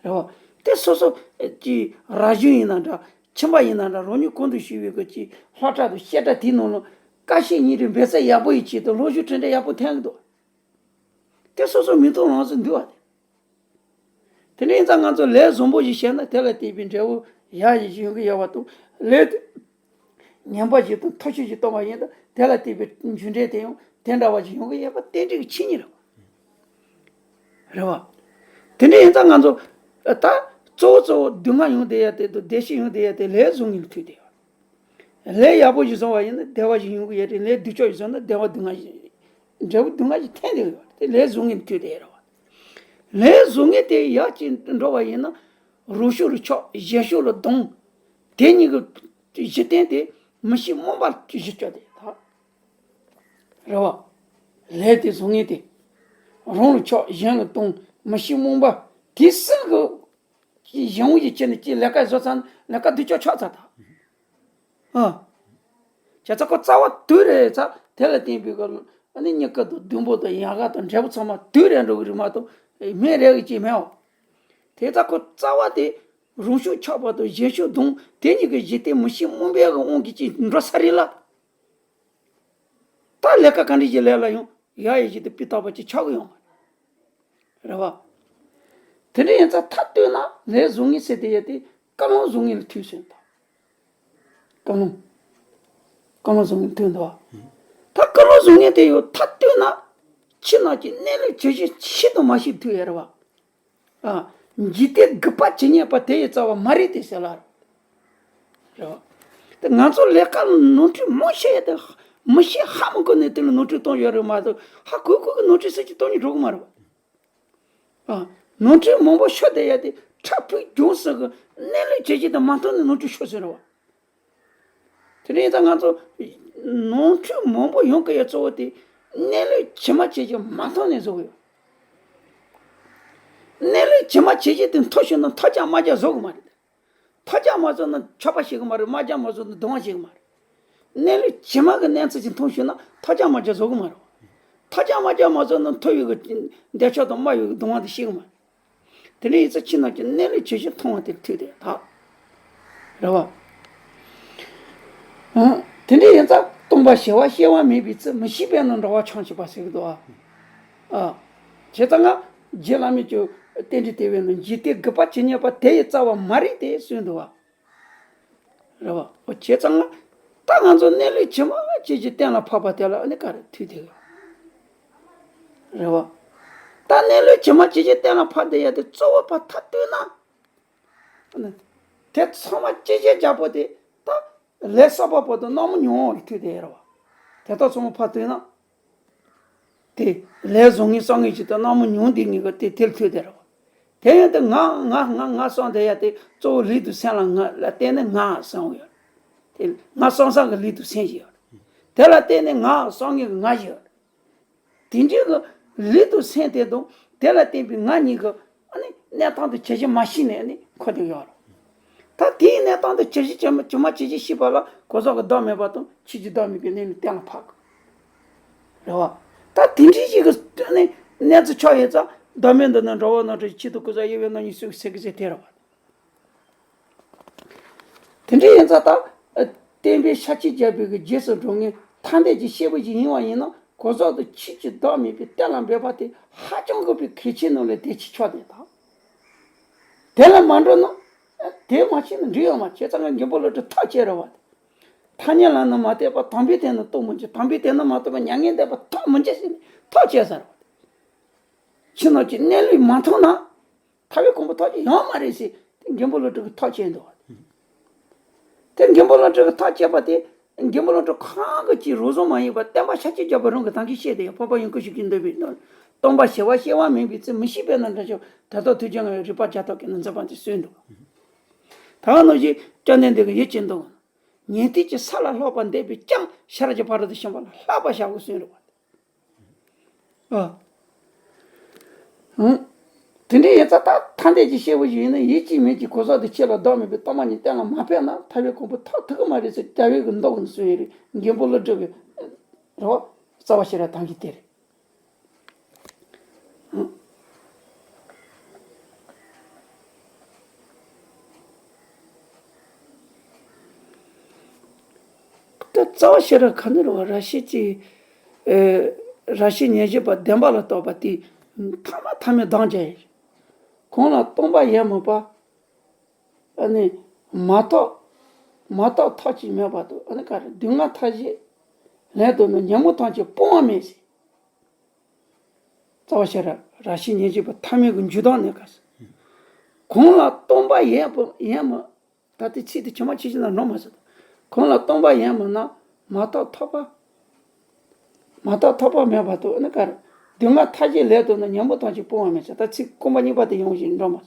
རེད་བ། དེ་སོ་སོ་གྱི་ར་གཞུང་ཡིན་ན་འདྲ། ཁྱིམ་པ་ཡིན་ན་འདྲ། རང་ཉིད་གོང་དུ་ཞུས་པའི་གི་ཅིག་སློབ་གྲྭ་དང་བཤད་གྲྭ་དེའི་ནང་ལ་ཀ་ཤེད་གཉིས་རེ་འབད་བརྩོན་ཡག་པོ་ཡིས་བྱས་དུས་སློབ་ཞུགས་གྲུབ་འབྲས་ཡག་པོ་ཐོན་གི་འདུག། དེ་སོ་སོ་མིག་མཐོང་ལག་ཟིན་འདུག་བ། དེ་འདྲ་ཡིན་ཙང་ང་ཚོ་ལས་བཟང་པོ་ཞིག་བྱས་ན་དེ་ལ་བརྟེན་པའི་འབྲས་བུ་ཡག་ཞིག་ཡོང་གི་ཡོད་པ་དང་། ལས་ངན་པ་ཞིག་དང་མཐོ་ཤོས་ཤིག་བཏང་བ་ཡིན་ན་དེ་ལ་བརྟེན་པའི་རྒྱུ་འབྲས་དེ་ཡང་དེ་འདྲ་བ་ཞིག་ཡོང་གི་ཡོད་པ་རྟེན་འབྲེལ་གྱི་ཆོས་ཉིད་རེད་བ། རེད་བ། དེ་འདྲ་ཡིན་ཙང་ང་ཚོ་ད་གཙོ་བོ་གཙོ་བོ་སྡུག་བསྔལ་ཡོང་བསྡད་ཡ་དེ་དང་བདེ་སྐྱིད་ཡོང་བསྡད་ཡ་དེ་ལས་བཟང་ངན་ལ་ཐུག་བསྡད་ཡོད། ལས་ཡག་པོ་ཞིག་བཟོ་བ་ཡིན་ན་བདེ་བ་ཞིག་ཡོང་གི་ཡོད་རེད། ལས་སྡུག་ཅག་ཞིག་བཟོ་ན་བདེ་བ་སྡུག་བསྔལ་ཞིག་འབྲས་བུ་སྡུག་བསྔལ་ཞིག་ཐོན་བསྡད་ཡོད་རེད། ལས་བཟང་ངན་ལ་ཐུག་བསྡད་ཡོད་རེད་བ། ལས་བཟང་ངན་དེ་ཡག་ཅིག་འགྲོ་བ་ཡིན་ན་རང་ཕྱོགས་ལ་ཆགས། གཞན་ཕྱོགས་ལ་སྡང་། དེ་གཉིས་ཀྱི་གཞི་རྟེན་དེ་མི་ཤེས་རྨོངས་པ་གཞི་བཅོལ་དེ་ད། རེད་བ། ལས་དེ་བཟང་ངན་དེ། རང་ལ་ཆགས། གཞན་ལ་སྡང་། མི་ཤེས་རྨོངས་པ། དེ་གསུམ་གྱི་གཞན་དབང་གིས་ཁྱེར་ནས་ཀྱི་ལས་ཀ་བཟོ་ཚར་ན་ལས་ཀ་སྡུག་ཅག་ཆགས་ཚར་ད། ཨ། བྱས་ཙང་ཁོ་རྩ་བ་དུག་རེད་ཚ། དེ་ལ་བརྟེན་པའི་གི་ཨ་ནི་མྱུ་གུ་དང་སྡོང་པོ་དང་ཡལ་ག་དང་འབྲས་བུ་ཚང་མ་དུག་རེད་འགྲོ་གི་རེད་མ་གཏོགས་སྨན་རེད་གི་ཅིག་མེད་བ། དེ་ཙང་ཁོ་རྩ་བ་དེ་རང་ཕྱོགས་ཆགས་པ་དང་གཞན་ཕྱོགས་སྡང་། དེ་གཉིས་ཀྱི་གཞི་རྟེན་མི་ཤེས་རྨོངས་པའི་གི་དབང་གིས་ཅིག་འགྲོ་ས་རེད་ལ། ད་ལས་ཀ་ག་འདྲ་ཞིག་ལས་ལ་ཡང་ཡག་ཡག་ཞིག་དང་སྤུས་དག་པ་ཅིག་ཆགས་གི་ཡོང་མ་རེད། རེད་བ། དེ་འདྲ་ཡིན་ཙང་མཐའ་བཏོན་ན་ལས་བཟང་ངན་ཟེར་དེ་ཡ་དེ་ཀུན་སློང་བཟང་ངན་ལ་ཐུག་ཟེར་ད། ཀུན་སློང་། ཀུན་སློང་བཟང་ངན་ལ་ཐུག་འདུག་བ། ད་ཀུན་སློང་བཟང་ངན་དེ་ཡང་མཐའ་བཏོན་ན་ཕྱི་ནང་གི་གནས་ལུགས་ཇི་བཞིན་ཤེས་དང་མ་ཤེས་ཐུག་ཡ་རེད་བ། ཨ། འཇིག་རྟེན་རྒུད་པ་ཇི་སྙེད་པ་དེ་ཡི་རྩ་བ་མ་རིག་སྟེ་ཟེར་ལ། རེད་བ། དེ་ང་ཚོ་ལས་ཀ་ནོར་འཁྲུལ་མང་ཆེ་ཡོད་དེ། མི་ཤེས་ཧ་མི་གོ་ནས་དེ་ལ་ནོར་འཁྲུལ་གཏོང་ཡོད་རེད་མ་གཏོགས་ཧ་གོ་གོ་གི་ནོར་འཁྲུལ་ཟེར་གྱི་གཏོང་གི་འགྲོ་གི་མ་རེད་བ། ཨ། ནོར་འཁྲུལ་མང་པོ་ཤོར་བསྡད་ཡ་དེ་ཕྲ་ཕུགས་རྒྱང་སོང་གི་གནས་ལུགས་ཇི་བཞིན་དུ་མ་མཐོང་ནས་ནོར་འཁྲུལ་ཤོར་ཟེར་རེད་བ། དེ་ནས་ད་ང་ཚོ་ནོར་འཁྲུལ་མང་པོ་ཡོང་གི་ཡོད་གཙོ་བོ་དེ་གནས་ལུགས་ཇི་མ་ཇི་བཞིན་མ་མཐོང་ནས་བཟོ་གི་ཡོད། གནས་ལུགས་ཇི་མ་ཇི་བཞིན་དེ་མཐོང་ཤེས་ན་མཐོ་རྒྱ་དམའ་རྒྱ་བཟོ་གི་མ་རེད། མཐོ་རྒྱ་མ་བཟོ་ན་ཆོག་པ་ཤེས་གི་མ་རེད། དམའ་རྒྱ་མ་བཟོ་ན་སྡུག་བསྔལ་ཤེས་གི་མ་རེད། གནས་ལུགས་ཇི་མ་གི་གནས་ཚུལ་ཅིག་མཐོང་ཤེས་ན་མཐོ་རྒྱ་དམའ་རྒྱ་བཟོ་གི་མ་རེད། མཐོ་རྒྱ་དམའ་རྒྱ་མ་བཟོ་ན་མཐོ་བའི་གི་བདེ་མཆོག་དང་དམའ་བའི་གི་སྡུག་བསྔལ་དེ་ཤེས་གི་མ་རེད། དེ་འདྲ་ཡིན་ཙང་ཕྱི་ནང་གི་གནས་ལུགས་ཇི་བཞིན་མཐོང་བ་དེར་ཐུག་དེ་ད། རེད་བ། ཨང་། དེ་འདྲ་ཡིན་ཙང་སྟོང་པ་ཞི་བ་སྐྱེ་བ་མེད་པའི་ཚུལ། མི་ཤེས་པས་ན་འགྲོ་བ་འཁྱམས་ཤེས་པ་ཟེར་གི་འདུག་ཨ། ཨ། བྱས་ཙང་ང་རྗེ་བླ་མས་ཀྱང་ རྟེན་འབྲེལ་དེ་བས་ན་འཇིག་རྟེན་རྒུད་པ་ཇི་སྙེད་པ་དེ་ཡི་རྩ་བ་མ་རིག་སྟེ་གསུངས་འདུག་བ། རེད་བ། འོ་བྱས་ཙང་ལ། ད་ང་ཚོ་གནས་ལུགས་ཇི་མ་ཇི་བཞིན་གཏན་ལ་ཕབ་པ་དེ་ལ་ཨ་ནི་ག་རེ་ཐུག་དེ་གི། རེད་བ། ད་གནས་ལུགས་ཇི་མ་ཇི་བཞིན་གཏན་ལ་ཕབ་བསྡད་ཡ་དེ་གཙོ་བོ་ཕར་མཐའ་བཏོན་ན། དེ་ཚང་མ་ཅི་བྱེད་རྒྱལ་པོ་དེ་ད་ལས་བསགས་པ་པོ་དང་རྣམ་སྨིན་མྱོང་བ་ལ་ཐུག་དེ་རེད་བ། དེ་དག་ཚང་མ་ཕར་བཏོན་ན། དེ་ལས་བཟང་ངན་བསགས་ངན་ཅིག་དང་རྣམ་སྨིན་མྱོང་དེ་ངེས་ཀྱི་དེ་དེར་ཐུག་དེ་རེད་བ། དེ་ཡང་དེ་ང་ང་ང་ང་བསམ་དེ་ཡ་དེ་གཙོ་བོ་ལུས་དང་སེམས་ལ་ང་ལ་བརྟེན་ནས་ང་བསམ་ཡོད། དེ་ང་བསམ་བསམ་གི་ལུས་དང་སེམས་ཞིག་ཡོད། དེ་ལ་བརྟེན་ནས་ང་བསམ་ངན་གི་ང་ཞིག་ཡོད། དེ་འདྲའི་གི་ལུས་དང་སེམས་དེ་དང་དེ་ལ་བརྟེན་པའི་ང་གཉིས་ཀྱི་ཨ་ནི་གནས་སྟངས་དེ་ཇི་བཞིན་མ་ཤེས་ནས་ཨ་ནི་འཁོར་དེ་ཡོད་རེད། ད་དེའི་གནས་སྟངས་དེ་ཇི་བཞིན་ཇི་མ་ཇི་མ་ཇི་བཞིན་ཤེས་པ་ལ་གོ་ས་གི་བདག་མེད་པ་དང་ཆོས་ཀྱི་བདག་མེད་པའི་གནས་ལུགས་གཏན་ལ་ཕབ་གི། རེད་བ། ད་དེ་འདྲའི་ཞིག་གི་ཨ་ནི་གནས་ཚུལ་ཆགས་ཡོད་ཙང་བདག་མེད་འདི་ནི་འགྲོ་བ་རྣམ་གྲོལ་ཆེད་དུ་ཀུན་བཟང་ཡོད་པའི་རྣམ་གཉིས་སུ་ཟེར་གི་ཟེར་དེ་རེད་བ། དེ་འདྲ་ཡིན་ཙང་ད། བསྟན་པའི་ཤཱཀྱའི་རྒྱལ་པོའི་གི་རྗེས་སུ་འགྲོ་མཁན་ཐ་དད་ཀྱི་སྐྱེས་བུ་ཞིག་ཡིན་པ་ཡིན་ན་གོ་ཟག་ཏུ་ཆོས་ཀྱི་བདག་མེད་པའི་གཏན་ལ་འབེབས་པ་དེ་ཧ་ཅང་དགོས་པའི་གལ་ཆེན་ནང་ལས་གལ་ཆེ་ཆགས་དེ་དང་། དེ་ལ་མ་འགྲོ་ན། དེ་མ་ཤེས་ན་འགྲིག་ཡོད་མ་རེད། བྱས་ཙང་ང་མགོན་པོ་བློ་གྲོས་ཐག་བཅད་རེད་བ། ཐ་སྙད་ལ་ནི་མ་ལྟོས་པར་དམ་པའི་དོན་ནི་རྟོགས་མི་འགྱུར། དམ་པའི་དོན་ནི་མ་རྟོགས་པར་མྱ་ངན་འདས་པ་ཐོབ་མི་འགྱུར་ཟེར་ནས་ཐག་བཅད་ཚར་བ། ཕྱི་ནང་གི་གནས་ལུགས་མ་མཐོང་ན། ཐར་པའི་གོ་འཕང་ཐོབ་རྒྱུ་ཡོད་མ་རེད་ཟེར་དེ་མགོན་པོ་བློ་གྲོས་ཀྱིས་ཐག་བཅད་འདུག་བ། དེ་མགོན་པོ་བློ་གྲོས་ཀྱིས་ཐག་བཅད་པ་དེ་མགོན་པོ་བློ་གྲོས་ཁོ་རང་གི་ཅིག་རོགས་ཟོན་མ་ཡིན་པར་སྟོན་པ་ཤཱཀྱའི་རྒྱལ་པོ་རང་གིས་ད་གིན་བཤད་དེ་འཕགས་པ་ཡུམ་ཀུན་ཤེས་ཀྱིས་འདོད་པའི་སྟོན་པ་ཞི་བ་སྐྱེ་བ་མིན་པའི་ཚེ་མི་ཤིགས་པས་ན་འདྲ་ཆོག་དེ་དག་ཐུགས་རྗེ་མངའ་བའི་རིག་པ་བརྒྱ་ཐོབ་ཀྱིས་ནི་མཛད་པ་འདི་གསོལ་འདུག་ད་ག་ནང་བཞིན་བཅོམ་ལྡན་འདས་ཀྱིས་ཡིད་ཀྱིས་འདོད་ཀྱང་ཉན་ཐོས་ཀྱི་ས་ལ་སློབ་པ་འདས་པས་ཀྱང་ཤེས་རབ་ཀྱི་ཕ་རོལ་ཏུ་ཕྱིན་པ་ལ་བསླབ་པར་བྱ་དགོས་གསུངས་རེད་བ། ཨ། ཧུམ། དེ་འདྲ་ཡིན་ཙང་ད་ཐ་དད་ཀྱི་སྐྱེས་བུ་ཞིག་ཡིན་ན་ཡིད་ཀྱིས་མིག་གི་གོ་ས་དེ་ཆོས་ལ་བདག་མེད་པའི་སྟོང་པ་ཉིད་གཏན་ལ་མ་ཕབ་ན་ཐར་པའི་གོ་འཕང་ཐོབ་ཐུབ་ཀྱི་མ་རེད་ཟེར་རྒྱལ་བའི་གི་མདོ་གི་གསུང་ཡིན་རེད། མགོན་པོ་ཀླུ་སྒྲུབ་ཀྱི་རེད་བ། རྩ་བ་ཤེས་རབ་དམ་བཅའ་དེ་རེད། ཧུམ། ད་རྩ་བ་ཤེས་རབ་ག་ནི་རེད་བ། རབ་བྱེད་ཀྱི། ཨེ། རབ་བྱེད་ཉེར་བཞི་པ་བདེན་པ་ལ་རྟོག་པ་དེ་ཐ་མ་ཐ་མའི་གདམས་ཀྱི་ཡིན། གང་ལ་སྟོང་པ་ཡིན་མིན་པ། ཨ་ནི། མ་རྟོགས། མ་རྟོགས་ཐོབ་ཀྱི་མེད་པ་དང་ཨ་ནི་ག་རེ་སྡུག་བསྔལ་མཐའ་བཞི། ལན་དུ་ནི་ཉོན་མོངས་ཐམས་ཅད་སྤོང་བ་མེད་ཟེར། རྩ་བ་ཤེས་རབ་རབ་བྱེད་ཉེར་བཞི་པ་ཐ་མའི་གི་འཇུག་ལྡོག་ནས་ག་ཟེར། གང་ལ་སྟོང་པ་ཡིན་པ་ཡིན་མིན། ད་ལྟའི་ཚིག་དེ་ཇི་མ་ཇི་བཞིན་ལ་འགྲོ་མ་ཟེར། གང་ལ་སྟོང་པ་ཡིན་མིན་ན་མ་རྟོགས་ཐོབ་པ། མ་རྟོགས་ཐོབ་པ་མེད་པ་དང་ཨ་ནི་ག་རེ། སྡུག་བསྔལ་མཐའ་བཞིའི་ལན་དུ་ནི་ཉོན་མོངས་ཐམས་ཅད་སྤོང་བ་མེད་ཟེར། ད་ཚིག་རྐང་པ་གཉིས་པ་དེ་ཡོང་བཞིན་འགྲོ་མ་ཟེར།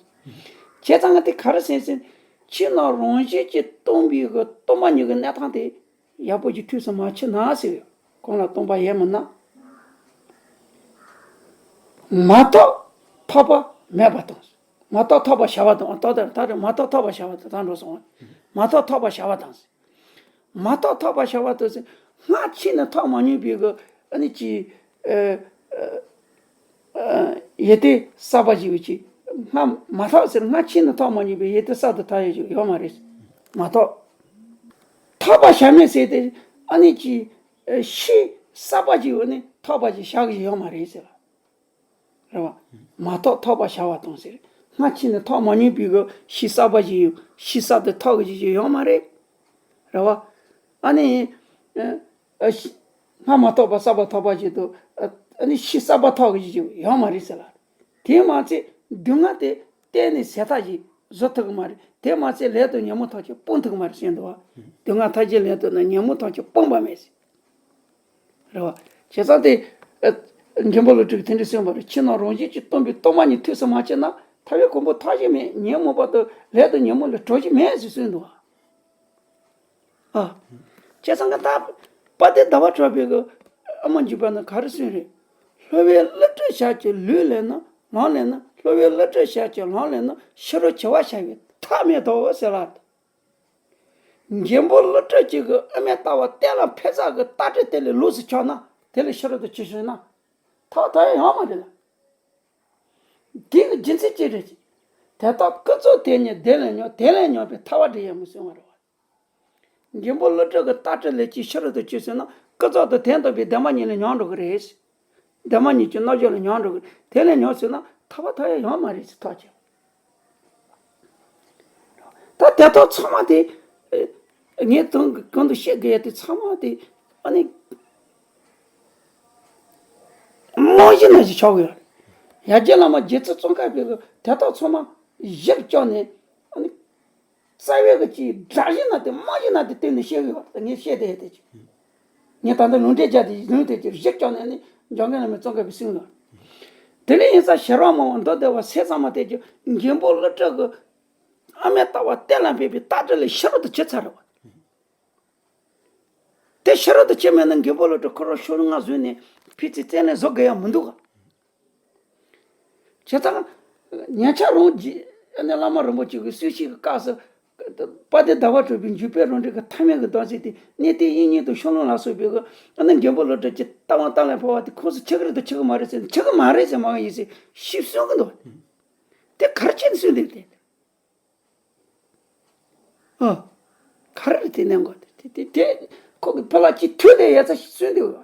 བྱས་ཙང་ང་དེ་ག་རེ་ཟེར་ཟེར། ཕྱི་ནང་རང་བཞིན་གྱིས་སྟོང་པའི་གི་སྟོང་པ་ཉིད་ཀྱི་གནས་སྟངས་དེ། ཡག་པོ་ཅིག་ཐོས་སུ་མ་ཆུད་ན་ཟེར། གང་ལ་སྟོང་པ་ཡིན་མིན་ན། མ་རྟོགས་ཐོབ་པ་མེད་པ་དང་། མ་རྟོགས་ཐོབ་པ་བྱ་བ་དང་། ད་ལྟ་ད་ལྟ་མ་རྟོགས་ཐོབ་པ་བྱ་བ་དང་ད་འགྲོ་སོང་བ། མ་རྟོགས་ཐོབ་པ་བྱ་བ་དང་། མ་རྟོགས་ཐོབ་པ་བྱ་བ་དང་ཟེར། སྔར་ཕྱིན་ནས་ཐོབ་མ་མྱོང་པའི་གི་ཨ་ནི་ཅི། ཨ། ཨ། ཡོན་ཏན་གསར་པ་ཞིག་ཡོད་ཅིག་སྔར་མ་ཐོབ་ཟེར། སྔར་ཕྱིན་ནས་ཐོབ་མ་མྱོང་པའི་ཡོན་ཏན་གསར་དུ་ཐོབ་ཡོད་ཅིག་ཡོད་མ་རེད། མ་ཐོབ། ཐོབ་པ་བྱ་མིན་ཟེར་ཏེ་ཨ་ནི་ཅི། ཨ། ཤེས་གསར་པ་ཞིག་ཨ་ནི་ཐོབ་པ་ཞིག་བྱ་གི་ཡོད་མ་རེད་ཟེར་བ། རེད་བ། མ་ཐོབ་ཐོབ་པ་བྱ་བ་དང་ཟེར། སྔར་ཕྱིན་ནས་ཐོབ་མ་མྱོང་པའི་གི་ཤེས་གསར་པ་ཞིག་ཡོད། ཤེས་གསར་དུ་ཐོབ་གི་ཞིག་ཡོད་མ་རེད། རེད་བ། ཨ་ནི། ཨ། ཨ། ཤེས། སྔར་མ་ཐོབ་པ་གསར་པ་ཐོབ་པ་ཞིག་ཏུ། ཨ། ཨ་ནི་ཤེས་གསར་པ་ཐོབ་གི་ཞིག་ཡོད་མ་རེད་ཟེར་ལ། དེས་མ་ཚད་སྡུག་བསྔལ་དེ་གཏན་ནས་ཟད་ཐབས་ཤིག་བཟོ་ཐུབ་གི་མ་རེད། དེས་མ་ཚད་ལན་དུ་ཉོན་མོངས་ཐམས་ཅད་སྤོང་ཐུབ་གི་མ་རེད་ཟེར་འདུག་བ། སྡུག་བསྔལ་མཐའ་བཞིའི་ལན་དུ་ནི་ཉོན་མོངས་ཐམས་ཅད་སྤོང་བ་མེད་ཟེར། རེད་བ། བྱས་ཙང་དེ། ཨ། མགོན་པོ་ཀླུ་སྒྲུབ་ཀྱིས་དེ་འདྲ་གསུངས་པ་རེད། ཕྱི་ནང་རང་བཞིན་གྱིས་སྟོང་པའི་སྟོང་པ་ཉིད་ཐོས་སུ་མ་ཆུད་ན། ཐར་པའི་གོ་འཕང་ཐོབ་ཀྱི་མེད། ཉོན་མོངས་པ་དང་ལས་དང་ཉོན་མོངས་ལས་གྲོལ་གྱི་མེད་ཟེར་གསུངས་འདུག་བ། ཨ། བྱས་ཙང་གི་ད། དཔལ་ལྡན་ཟླ་བ་གྲགས་པའི་གི་ཨ་མ་འཇུག་པ་ན་ག་རེ་གསུངས་རེད། སློབ་པའི་བསླུ་བྲིད་བྱ་ཕྱིར་ལུས་ལེན་ན། ལམ་ལེན་ན། སློབ་པའི་བསླུ་བྲིད་བྱ་ཕྱིར་ལམ་ལེན་ན། ཕྱི་རོལ་བྱེ་བ་ཤར་བའི་ཐབས་མེད་དོ་ཟེར་ལ། མགོན་པོ་ཀླུ་སྒྲུབ་ཀྱི་གི་དབུ་མའི་ལྟ་བ་གཏན་ལ་ཕེབས་ས་གི་ལྟ་གྲུབ་དེ་ལས་ལོགས་སུ་ཆགས་ན་དེ་ལས་ཕྱི་རོལ་དུ་ཕྱིན་སོང་ན་ཐོབ་ཐུབ་ཡ་ཡོད་མ་རེད་ལ། དེ་གི་རྒྱུ་མཚན་ཅི་རེད་ཅེ། དེ་ལྟར་ཀུན་རྫོབ་དེ་ཉིད་བདེ་ལས་སྙོམས། བདེ་ལས་སྙོམས་པའི་ཐར་པ་འདྲེན་ཡང་མི་གསུང་བ་རེད་བ། མགོན་པོ་ཀླུ་སྒྲུབ་ཀྱི་ལྟ་གྲུབ་ལས་ཀྱི་ཕྱི་རོལ་དུ་ཕྱིན་སོང་ན་ཀུན་རྫོབ་ཏུ་དོན་དམ་པའི་བདེན་པ་ཉིད་ལས་ཉམས་འགྲོ་གི་རེད། བདེན་པ་ཉིད་ཀྱི་རྣལ་འབྱོར་ལས་ཉམས་འགྲོ་གི་རེད། དེ་ལས་ཉམས་སོང་ན་ ཐར་པ་ཐོབ་ཡ་ཡོད་མ་རེད་ཟེར་ཐག་བཅད། ད་དེ་དག་ཚང་མ་དེ་ངས་དོན་གྱི་གོང་དུ་བཤད་དགོས་ཡ་དེ་ཚང་མ་དེ་ཨ་ནི་རྨང་གཞི་ནང་བཞིན་ཆགས་ཀྱི་ཡོད་རེད། ཡ་རྒྱལ་བླ་མ་རྗེ་བཙུན་ཙོང་ཁ་པའི་གི་དེ་དག་ཚང་མ་གཞིར་བཅོལ་ནས་ཨ་ནི། རྩ་བའི་གི་ཅིག་སྒྲ་གཞི་ན་དེ་རྨང་གཞི་ན་དེ་བསྟན་ནས་བཤད་གི་ཡོད་ད་ངས་བཤད་དེ་དེ་ཅིག་ངས་ད་ལྟ་ལུང་འདྲེན་བརྒྱབ་དེ་ལུང་དེ་ཅིག་གཞི་བཅོལ་ནས་ནི་འཇམ་མགོན་བླ་མའི་ཙོང་ཁ་པའི་གསུང་ལ། དེ་ནས་ཡིན་ཙང་ཤེས་རབ་སྨྲ་བ་མདོ་སྡེ་པ་ཟས་གཙང་མ་དེ་ཅིག་མགོན་པོ་ཀླུ་སྒྲུབ་ཀྱི་ཨ་མའི་ལྟ་བ་གཏན་ལ་འབེབས་པའི་ལྟ་གྲུབ་ལས་ཕྱི་རོལ་དུ་ཕྱེ་ཚར་བ། དེ་ཕྱི་རོལ་དུ་ཕྱེ་མེད་ན་མགོན་པོ་ཀླུ་སྒྲུབ་ཁོ་རང་ཤོ་ལོ་ཀ་བཟུང་ནས་ཕལ་ཆེར་རྩ་ལས་བཟོ་དགོས་ཡ་མི་འདུག་ག་བྱས་ཙང་། ཉེ་ཆར་རང་རྗེ་ཨ་ནི་བླ་མ་རིན་པོ་ཆེ་གི་གསུང་བཤད་ཀྱི་སྐབས་སུ། དཔལ་ལྡན་ཟླ་བ་གྲགས་པའི་འཇུག་པའི་རང་འགྲེལ་གྱི་ཐ་མལ་གྱི་བདག་འཛིན་དེ་གནས་བརྟན་དབྱིག་གཉེན་དང་ཤོ་ལོ་ཀ་སོགས་པའི་གི་ཨ་ནི་མགོན་པོ་ཀླུ་སྒྲུབ་ཀྱི་ལྟ་བ་གཏན་ལ་ཕབ་པ་དེ་ཁོངས་སུ་ཆུད་ཀྱི་རེད་དང་ཆུད་ཀྱི་མ་རེད་ཟེར་ན་ཆུད་ཀྱི་མ་རེད་ཟེར་མ་ཡིན་ཟེར་ཞིབ་གསུང་གི་འདུག་དེ་ག་རེ་བྱས་ནས་གསུང་འདུག་དེ། ཨ། ག་རེ་རེད་དེ་གནད་འགག་དེ་དེ་དེ་ཁོ་གི་ཕ་ལ་ཅི་ཐུག་ལས་ཡ་ཚ་ཞིག་གསུང་འདུག་ག་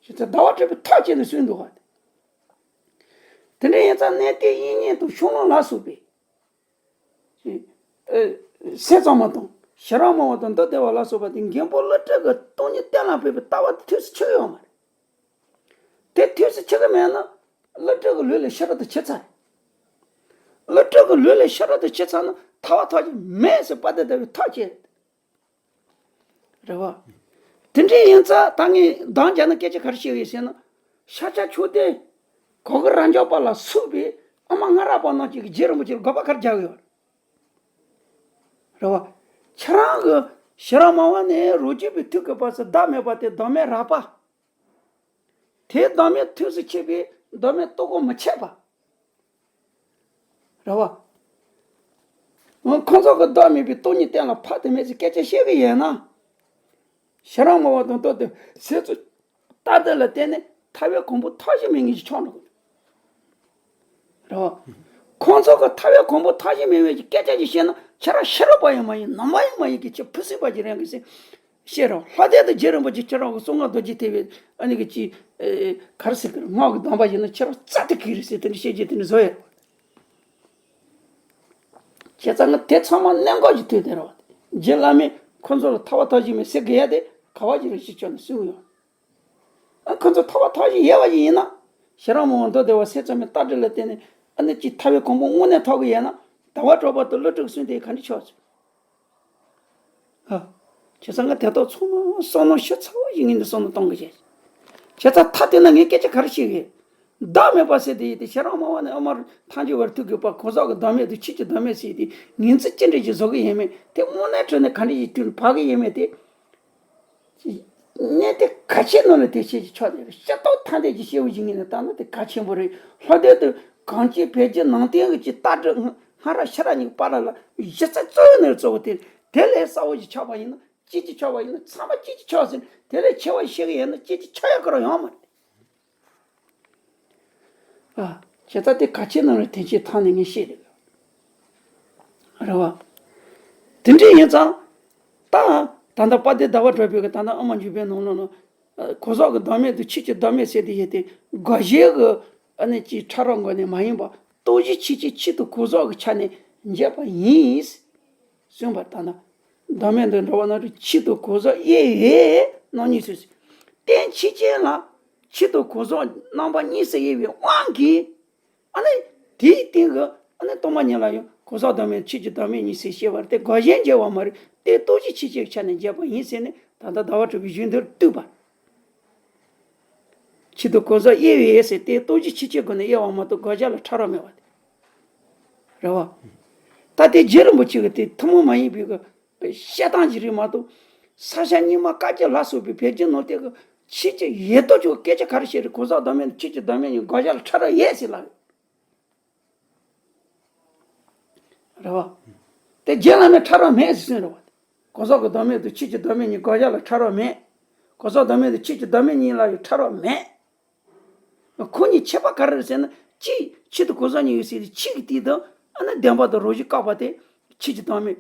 ཞེས་ཚ་ཟླ་བ་གྲགས་པའི་ཐག་བཅད་ནས་གསུང་འདུག་ག་དེ་འདྲ་ཡིན་ཙང་གནས་བརྟན་དབྱིག་གཉེན་དང་ཤོ་ལོ་ཀ་སོགས་པའི་ཟས་གཙང་མ་དང་ཤེས་རབ་སྨྲ་བ་དང་མདོ་སྡེ་པ་ལ་སོགས་པ་དེ་མགོན་པོ་ཀླུ་སྒྲུབ་ཀྱི་སྟོང་ཉིད་གཏན་ལ་འབེབས་པའི་ལྟ་བ་དེ་ཐུགས་སུ་ཆུད་ཡོད་མ་རེད། དེ་ཐུགས་སུ་ཆུད་ཀྱི་མེད་ན་ཀླུ་སྒྲུབ་ཀྱི་ལུགས་ལས་ཕྱི་རོལ་དུ་ཕྱེ་ཚར། ཀླུ་སྒྲུབ་ཀྱི་ལུགས་ལས་ཕྱི་རོལ་དུ་ཕྱེ་ཚར་ན་ཐར་པ་ཐོབ་རྒྱུ་མེད་ཟེར་དཔལ་ལྡན་ཟླ་བའི་ཐག་བཅད། རེད་བ། དེ་འདྲ་ཡིན་ཙང་ད་ངས་འདང་བརྒྱབ་ན་སྐད་ཆ་ག་རེ་བཤད་ཀྱི་ཡོད་ཟེར་ན། ཤཱཀྱ་མཆོག་ལྡན་གོ་གི་རབ་འབྱམས་པ་ལ་སོགས་པའི་ཨ་མ་ལྔ་རབས་པ་རྣམས་ཀྱིས་རྗེ་རིན་པོ་ཆེ་ལ་དགག་པ་ག་རེ་རྒྱག་གི་ཡོད་རེད་བ། ཁྱེད་རང་གི་ཤེས་རབ་སྨྲ་བ་ནས་རང་རྒྱུད་པའི་ཐུགས་ཀྱི་བར་དུ་བདག་མེད་པ་དེ་བདག་མེད་རགས་པ། དེ་བདག་མེད་ཐུགས་སུ་ཆུད་པའི་བདག་མེད་རྟོགས་པ་མི་ཆད་པ། རེད་བ། ཁོང་ཚོ་གི་བདག་མེད་པའི་སྟོང་ཉིད་གཏན་ལ་ཕབ་ཏུ་མེད་ཅེས་སྐད་ཆ་བཤད་གི་ཡོད་ན། ཤེས་རབ་སྨྲ་བ་དང་མདོ་སྡེ་པ་ཟས་གཙང་ལྟ་སྟངས་ལ་བརྟེན་ནས་ཐར་པའི་གོ་འཕང་ཐོབ་བཞིན་མེད་ངེས་ཀྱི་ཆོག་འགྲོ་གི་རེད་བ། ཁོང་ཚོ་གི་ཐར་པའི་གོ་འཕང་ཐོབ་བཞིན་མེད་པའི་སྐད་ཆ་ཅིག་བཤད་ན་ཁྱེད་རང་ཤེས་རབ་པ་ཡང་མ་ཡིན་ནང་པ་ཡང་མ་ཡིན་གི་ཁྱེད་ཕུན་སུམ་པ་ཅིག་རེད་གི་ཟེར། ཤེས་རབ་ལྷ་ལྡན་དང་རྗེ་རིན་པོ་ཆེ་ཁྱེད་རང་གི་གསང་སྔགས་རྡོ་རྗེ་ཐེག་པའི་ཨ་ནི་གི་ཅི། ག་རེ་ཟེར་གི་རེད་སྔགས་ཀྱི་སྡོམ་པ་ཡིན་ན་ཁྱེད་རང་རྩ་དེ་གི་རེད་ཟེར་དེ་འདྲ་བཤད་རྒྱུ་དེ་འདྲ་བཟོ་ཡ། བྱས་ཙང་ང་དེ་ཚང་མ་གནད་འགག་ཅིག་ཐུག་བསྡད་རེད་བ། རྗེ་བླ་མས་ཁོ་ཚོ་ལ་ཐར་པ་ཐོབ་བཞིན་མེད་ཟེར་གི་ཡ་དེ་ག་བ་ཅིག་རེད་ཅེས་ཆོག་ནས་གསུངས་ཡོད། ཨ་ཁོ་ཚོ་ཐར་པ་ཐོབ་བཞིན་ཡོད་པ་ཞིག་ཡིན་ན། ཤེས་རབ་སྨྲ་བ་མདོ་སྡེ་པ་ཟས་གཙང་མའི་ལྟ་སྟངས་ལ་བརྟེན་ནས་ཨ་ནི་ཅིག་ཐར་པའི་གོ་འཕང་དངོས་གནས་ཐོབ་གི་ཡོད་ན། ཟླ་བ་གྲགས་པ་དང་ཀླུ་སྒྲུབ་གསུམ་དེ་ག་འདྲ་ཆགས་སོང་། ཨ། བྱས་ཙང་ང་དེ་དག་ཚང་མ་བསམ་མནོ་ཞིབ་ཚགས་པོ་ཞིག་ངས་འདི་བསམ་མནོ་གཏོང་གི་བྱས། བྱས་ཙང་ཐ་དད་ན་ངས་སྐད་ཆ་ག་རེ་བཤད་གི། བདག་མེད་པ་ཟེར་དེ་ཡིན་ཏེ་ཤེས་རབ་སྨྲ་བ་ནས་ཨ་མར་ཐལ་འགྱུར་བར་ཐུག་དགོས་པ་གང་ཟག་གི་བདག་མེད་དང་ཆོས་ཀྱི་བདག་མེད་ཟེར་དེ་ངོས་འཛིན་ཅི་འདྲ་ཞིག་བཟོ་གི་ཡིན་མིན་དེ་དངོས་གནས་དྲང་གནས་ག་འདྲ་ཞིག་དུས་ལ་བབ་གི་ཡིན་མིན་དེ། གནས་དེ་གལ་ཆེན་ནང་ལ་དེ་བཤད་ཀྱི་ཆོག་དེ་རེད། ཤ་སྟག་ཐ་དད་ཀྱི་སྐྱེ་བོ་ཞིག་ངོས་ནས་བལྟས་ན་དེ་གལ་ཆེན་པོ་རེད། ལྷག་དོན་དུ་གངས་ཅན་བོད་བརྒྱུད་ནང་བསྟན་གྱི་ལྟ་གྲུབ་སྔ་རབས་ཕྱི་རབས་གཉིས་ཀྱི་བར་ལ་གཞི་རྩ་གཙོ་བོ་ནས་གཙོ་བོ་དེ་དེ་ལས་གསལ་བོ་ཞིག་ཆགས་པ་ཡིན་ན་གཅིག་གཅིག་ཆགས་པ་ཡིན་ན་ཚང་མ་གཅིག་གཅིག་ཆགས་ཟིན་དེ་ལས་ཆེ་བ་ཞིག་ཡིན་ན་གཅིག་གཅིག་ཆགས་ཡག་གི་རང་ཡོང་མ་རེད། ཨ། བྱས་ཙང་དེ་གལ་ཆེན་ནང་ལ་དེ་ཆེ་ཐང་ནས་ངས་བཤད་རེད། རེད་བ། དེ་འདྲ་ཡིན་ཙང་། ད། ད་ལྟ་དཔལ་ལྡན་ཟླ་བ་གྲགས་པའི་གི་ད་ལྟ་ཨ་མ་འཇུག་པའི་ནང་ལོགས་ན། གང་ཟག་གི་བདག་མེད་དང་ཆོས་ཀྱི་བདག་མེད་ཟེར་དེ་ཡིན་ཏེ་དགག་གཞིའི་གི་ཨ་ནི་ཅིག་ཕྲ་རགས་ངོས་ནས་མ་ཡིན་པ་སྟོང་གཞི་ཆོས་ཅན་ཆོས་དང་གང་ཟག་གི་ཆ་ནས་འབྱེད་པ་ཡིན། གསུངས་པ་ལྟར་ན། བདག་མེད་དུ་འགྲོ་བ་ན་རུ་ཆོས་དང་གང་ཟག་དབྱེ་བའི་རྣམ་གཉིས་སུ། རྟེན་ཆོས་ཅན་ལ་ཆོས་དང་གང་ཟག་རྣམ་པ་གཉིས་སུ་དབྱེ་བའི་དབང་གིས། ཨ་ནི། དེའི་སྟེང་གི་ཨ་ནི་སྟོང་པ་ཉིད་ལ་ཡང་གང་ཟག་བདག་མེད་ཆོས་ཀྱི་བདག་མེད་གཉིས་སུ་སྐྱེ་བར་ཏེ་དགག་གཞིར་འགྱུར་བ་མ་རེད་དེ་སྟོང་གཞི་ཆོས་ཅན་གྱི་ཆ་ནས་འབྱེད་པ་ཡིན་ཟེར་ནས་ད་ལྟ་ཟླ་བ་གྲགས་པའི་གཞུང་འདིར་བཏུས་པ། ཆོས་དང་གང་ཟག་དབྱེ་བའི་ཟེར་ཏེ་སྟོང་གཞི་ཆོས་ཅན་སྒོ་ནས་དབྱེ་བ་མ་གཏོགས་དགག་བྱ་ལ་ཕྲ་རགས་མེད་པ་སྟེ། རེད་བ། ད་དེ་རྗེ་རིན་པོ་ཆེ་གི་དེ་ཐུན་མོང་མ་ཡིན་པའི་གི་བཤད་སྟངས་ཅིག་རེད་མ་གཏོགས། ས་སྐྱ་རྙིང་མ་བཀའ་བརྒྱུད་ལ་སོགས་པའི་བོད་བརྒྱུད་ནང་བསྟན་གྱི་ཆོས་ཀྱི་ཡེ་ཏོ་ཅོག་སྐད་ཆ་ག་རེ་བཤད་རེད་གང་ཟག་བདག་མེད་ཆོས་ཀྱི་བདག་མེད་གཉིས་དགག་བྱ་ལ་ཕྲ་རགས་ཡོད་ཟེར་ལབ་ཡོད། རེད་བ། དེ་རྗེ་བླ་མས་ཕྲ་རགས་མེད་ཟེར་གསུངས་རེད་བ། གང་ཟག་གི་བདག་མེད་དང་ཆོས་ཀྱི་བདག་མེད་གཉིས་དགག་བྱ་ལ་ཕྲ་རགས་མེད། གང་ཟག་བདག་མེད་དང་ཆོས་ཀྱི་བདག་མེད་གཉིས་ལ་ཡང་ཕྲ་རགས་མེད། ཁོ་གཉིས་ཁྱད་པར་ག་རེ་རེད་ཟེར་ན་གཅིག་ཆོས་དང་གང་ཟག་གཉིས་ཡོད་ཟེར་ཏེ་ཆོས་ཀྱི་སྟེང་དུ་ཨ་ནི་བདེན་པ་དང་རང་བཞིན་བཀག་པ་དེ་ཆོས་ཀྱི་བདག་མེད།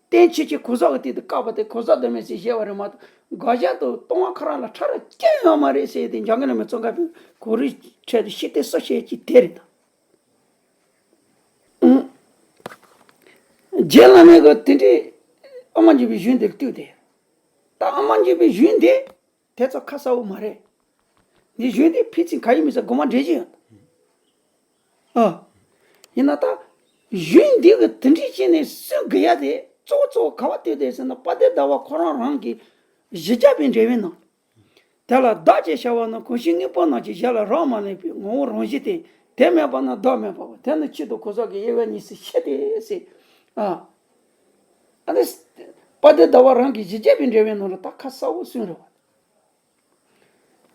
རྟེན་ཆོས་ཅན་གང་ཟག་གི་སྟེང་དུ་བཀག་པ་དེ་གང་ཟག་བདག་མེད་ཟེར་བཤད་པ་རེད་མ་གཏོགས། དགག་བྱ་དང་སྟོང་པ་ཁོ་རང་ལ་ཕྲ་རགས་ཅི་ཡང་མ་རེད་ཟེར་ཏེ། འཇམ་མགོན་བླ་མའི་ཙོང་ཁ་པས་གོ་རིམ་ཁྲིད་དེ་བཤད་དེ་སུ་བཤད་ཀྱི་དེ་རེད་ད། ཨང་། རྗེ་བླ་མས་གི་དེ་འདྲའི་ཨ་མ་འཇིགས་པའི་གཞུང་འདིར་བཏུས་ཏེ། ད་ཨ་མ་འཇིགས་པའི་གཞུང་འདི་དེ་ཚོ་ཁ་གསལ་བོ་མ་རེད། འདི་གཞུང་འདི་ཕལ་ཆེར་ག་ཡིན་མིན་ས་དགོངས་པ་འགྲེལ་གྱི་ཡོད། ཨ། ཡིན་ན་ད། གཞུང་འདི་གི་དེ་འདྲའི་བྱས་ནས་སུ་དགག་ཡ་དེ་གཙོ་བོ་གཙོ་བོ་ག་བ་བལྟས་ཏེ་ཟེར་ན། དཔལ་ལྡན་ཟླ་བ་ཁོ་རང་རང་གི་བཞི་བརྒྱ་པའི་འགྲེལ་པའི་ནང་། དེ་ལ་བདག་ཅེས་བྱ་བ་ནི་གང་ཞིག་དངོས་པོ་རྣམས་ཀྱི་གཞན་ལ་རག་མ་ལས་པའི་ངོ་བོ་རང་བཞིན་ཏེ། དེ་མེད་པ་ན་བདག་མེད་པའོ། དེ་ནི་ཆོས་དང་གང་ཟག་གི་དབྱེ་བ་གཉིས་སུ་ཕྱེ་སྟེ་ཟེར། ཨ། ཨ་ནི། དཔལ་ལྡན་ཟླ་བ་རང་གི་བཞི་བརྒྱ་པའི་འགྲེལ་པའི་ནང་ལ་ད་ཁ་གསལ་བོ་གསུངས་རེད་བ།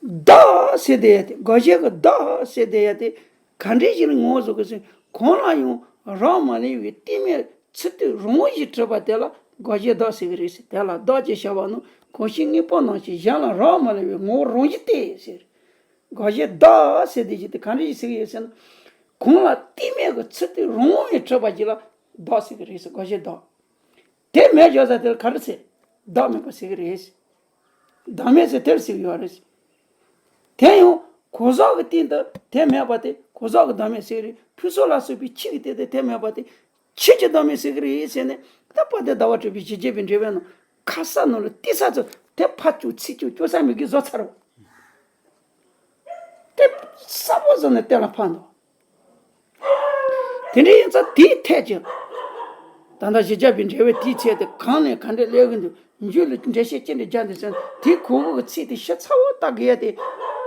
བདག་ཟེར་དེ་ཡ་དེ། དགག་བྱའི་གི་བདག་ཟེར་དེ་ཡ་དེ། ག་འདྲ་ཞིག་ལ་ངོ་བོ་བཟོ་གི་ཟེར། གང་ལ་ཡང་རག་མ་ལས་པའི་གཏི་མུག་ཚིག་དོན་རང་བཞིན་གྲུབ་པ་དེ་ལ་དགག་བྱའི་བདག་ཟེར་གི་རེད་ཟེར། དེ་ལ་བདག་ཅེས་བྱ་བ་ནི་གང་ཞིག་དངོས་པོ་རྣམས་ཀྱི་གཞན་ལ་རག་མ་ལས་པའི་ངོ་བོ་རང་བཞིན་ཏེ་ཟེར། དགག་བྱའི་བདག་ཟེར་དེ་ཞིག་དེ་ག་འདྲ་ཞིག་ཟེར་གི་ཡོད་ཟེར་ན། གང་ལ་གཏི་མུག་གི་ཚིག་དོན་རང་བཞིན་གྲུབ་པ་ཞིག་ལ་བདག་ཟེར་གི་རེད་ཟེར། དགག་བྱའི་བདག། དེ་མེད་བཞག་ས་དེར་ག་རེ་ཟེར། བདག་མེད་པ་ཟེར་གི་རེད། བདག་མེད་ཟེར་དེར་ཟེར་གི་ཡོད་རེད། དེ་ཡང་གང་ཟག་གི་སྟེང་དུ་དེ་མེད་པ་དེ་གང་ཟག་གི་བདག་མེད་ཟེར་གི་རེད། ཕུན་ཚོགས་ལ་སོགས་པའི་ཆོས་ཀྱི་སྟེང་དུ་དེ་མེད་པ་དེ་ཆོས་ཀྱི་བདག་མེད་ཟེར་གི་རེད་ཟེར་ནས། ད་དཔལ་ལྡན་ཟླ་བ་གྲགས་པའི་ཞི་རྒྱས་པའི་འགྲེལ་པའི་ནང་ཁ་གསལ་ནང་ལ་ཏི་ས་ཚོ་དེ་ཕར་བཅུག་ཚིག་བཅུག་བཅུག་ས་མེད་གི་བཟོ་ཚར་བ། དེ་གསལ་པོ་བཟོ་ནས་གཏན་ལ་ཕབ་འདུག་དེ་འདྲ་ཡིན་ཙང་དེའི་ཐད་ཀྱི། ད་ལྟ་ཞི་རྒྱས་པའི་འགྲེལ་པའི་དེའི་ཚད་དེ་གང་ནས་ག་འདྲ་སླེབས་ཀྱི་འདུག་མཇུག་ལ་འགྲེལ་བཤད་ཅི་འདྲ་རྒྱག་འདུག་ཟེར་ན། དེའི་གོང་འོག་གི་ཚིག་དེ་ཞིབ་ཚགས་པོ་ལྟ་དགོས་ཡ་དེ།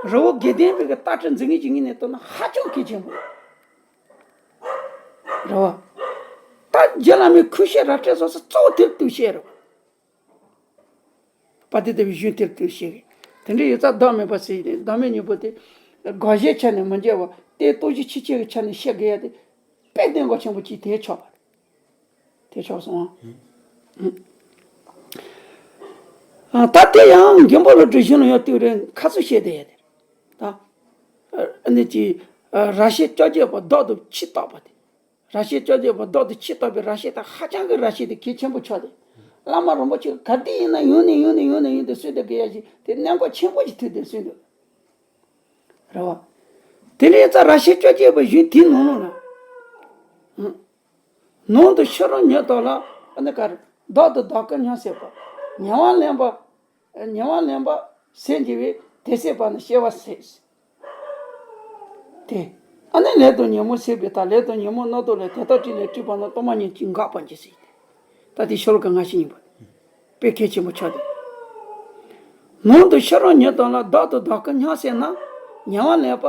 རི་བོ་དགེ་ལྡན་པའི་གི་ལྟ་གྲུབ་འཛིན་མཁན་གྱི་ངོས་ནས་བལྟས་ན་ཧ་ཅང་གལ་ཆེན་པོ་རེད་བ། ད་རྗེ་བླ་མའི་ཁུ་བྱུག་རབ་བཀྲ་བཟོ་ས་གཙོ་བོ་དེར་ལྟོས་བཤད་རེད་བ། དཔལ་ལྡན་ཟླ་བའི་གཞུང་དེར་ལྟོས་བཤད་གི། དེ་འདྲ་ཡོད་ཙང་བདག་མེད་པ་ཟེར་ཏེ། བདག་མེད་གཉིས་པོ་དེ་དགག་བྱའི་ཆ་ནས་མི་འགལ་བ་སྟེ། སྟོང་གཞི་ཆོས་ཅན་གྱི་ཆ་ནས་བཤད་དགོས་ཡ་དེ་དཔེ་གཏན་འགོག་ཆེན་པོ་གཅིག་དེ་ཆགས་པ་རེད། དེ་ཆགས་སོང་ཨ། ད་དེ་ཡང་མགོན་པོ་ལ་འགྲོ་བཞིན་ལ་ཡང་ལྟོས་རེད། ཁ་ཚུར་བཤད་བསྡད་ཡ་དེ་རེད། ད་ཨ་ནི་ཅི། རབ་བྱེད་བཅོ་བརྒྱད་པ་བདག་ཏུ་ཕྱི་བཏགས་པ་དེ། རབ་བྱེད་བཅོ་བརྒྱད་པ་བདག་ཏུ་ཕྱི་བཏགས་པའི་རབ་བྱེད་དེ་ཧ་ཅང་གི་རབ་བྱེད་དེ་གལ་ཆེན་པོ་ཆགས་ཏེ། བླ་མ་རིན་པོ་ཆེ་ག་དུས་ཡིན་ན་ཡོང་ནས་ཡོང་ནས་ཡོང་ནས་ཡོང་དུས་གསོལ་འདེབས་དགོས་ཡ་ཞིག་དེ་གནད་འགག་ཆེན་པོ་ཞིག་ཐུག་སྟེ་གསོལ་འདེབས། རེད་བ། དེ་ནས་ཙང་རབ་བྱེད་བཅོ་བརྒྱད་པ་གཞུང་དེའི་ནང་ལོགས་ལ། ནང་དུ་ཕྱི་རོལ་ཉིད་དག་ལ། ཨ་ནི་ག་རེ། བདག་ཏུ་བདག་གི་མྱང་ཟེར་བ། ཉེ་བར་ལེན་པ། ཉེ་བར་ལེན་པ་ཟད་འགྱུར་བས་དེ་ཟད་པ་ནི་སྐྱེ་བ་ཟད། དེ། ཨ་ནི་ལས་དང་ཉོན་མོངས་ཟད་པའི་མཐའ། ལས་དང་ཉོན་མོངས་རྣམ་རྟོག་ལས། དེ་དག་བྲལ་ལས་སྒྲིབ་པ་ནི། སྟོང་པ་ཉིད་ཀྱིས་འགག་པར་འགྱུར་ཟེར། ད་དེ་ཤོ་ལོ་ཀ་ང་བཞི་ཡིན་པ། དཔེ་གལ་ཆེན་པོ་ཆགས་ཏེ། ནང་དུ་ཕྱི་རོལ་ཉིད་དག་ལ། བདག་ཏུ་བདག་གི་མྱང་ཟེར་ན། ཉེ་བར་ལེན་པ།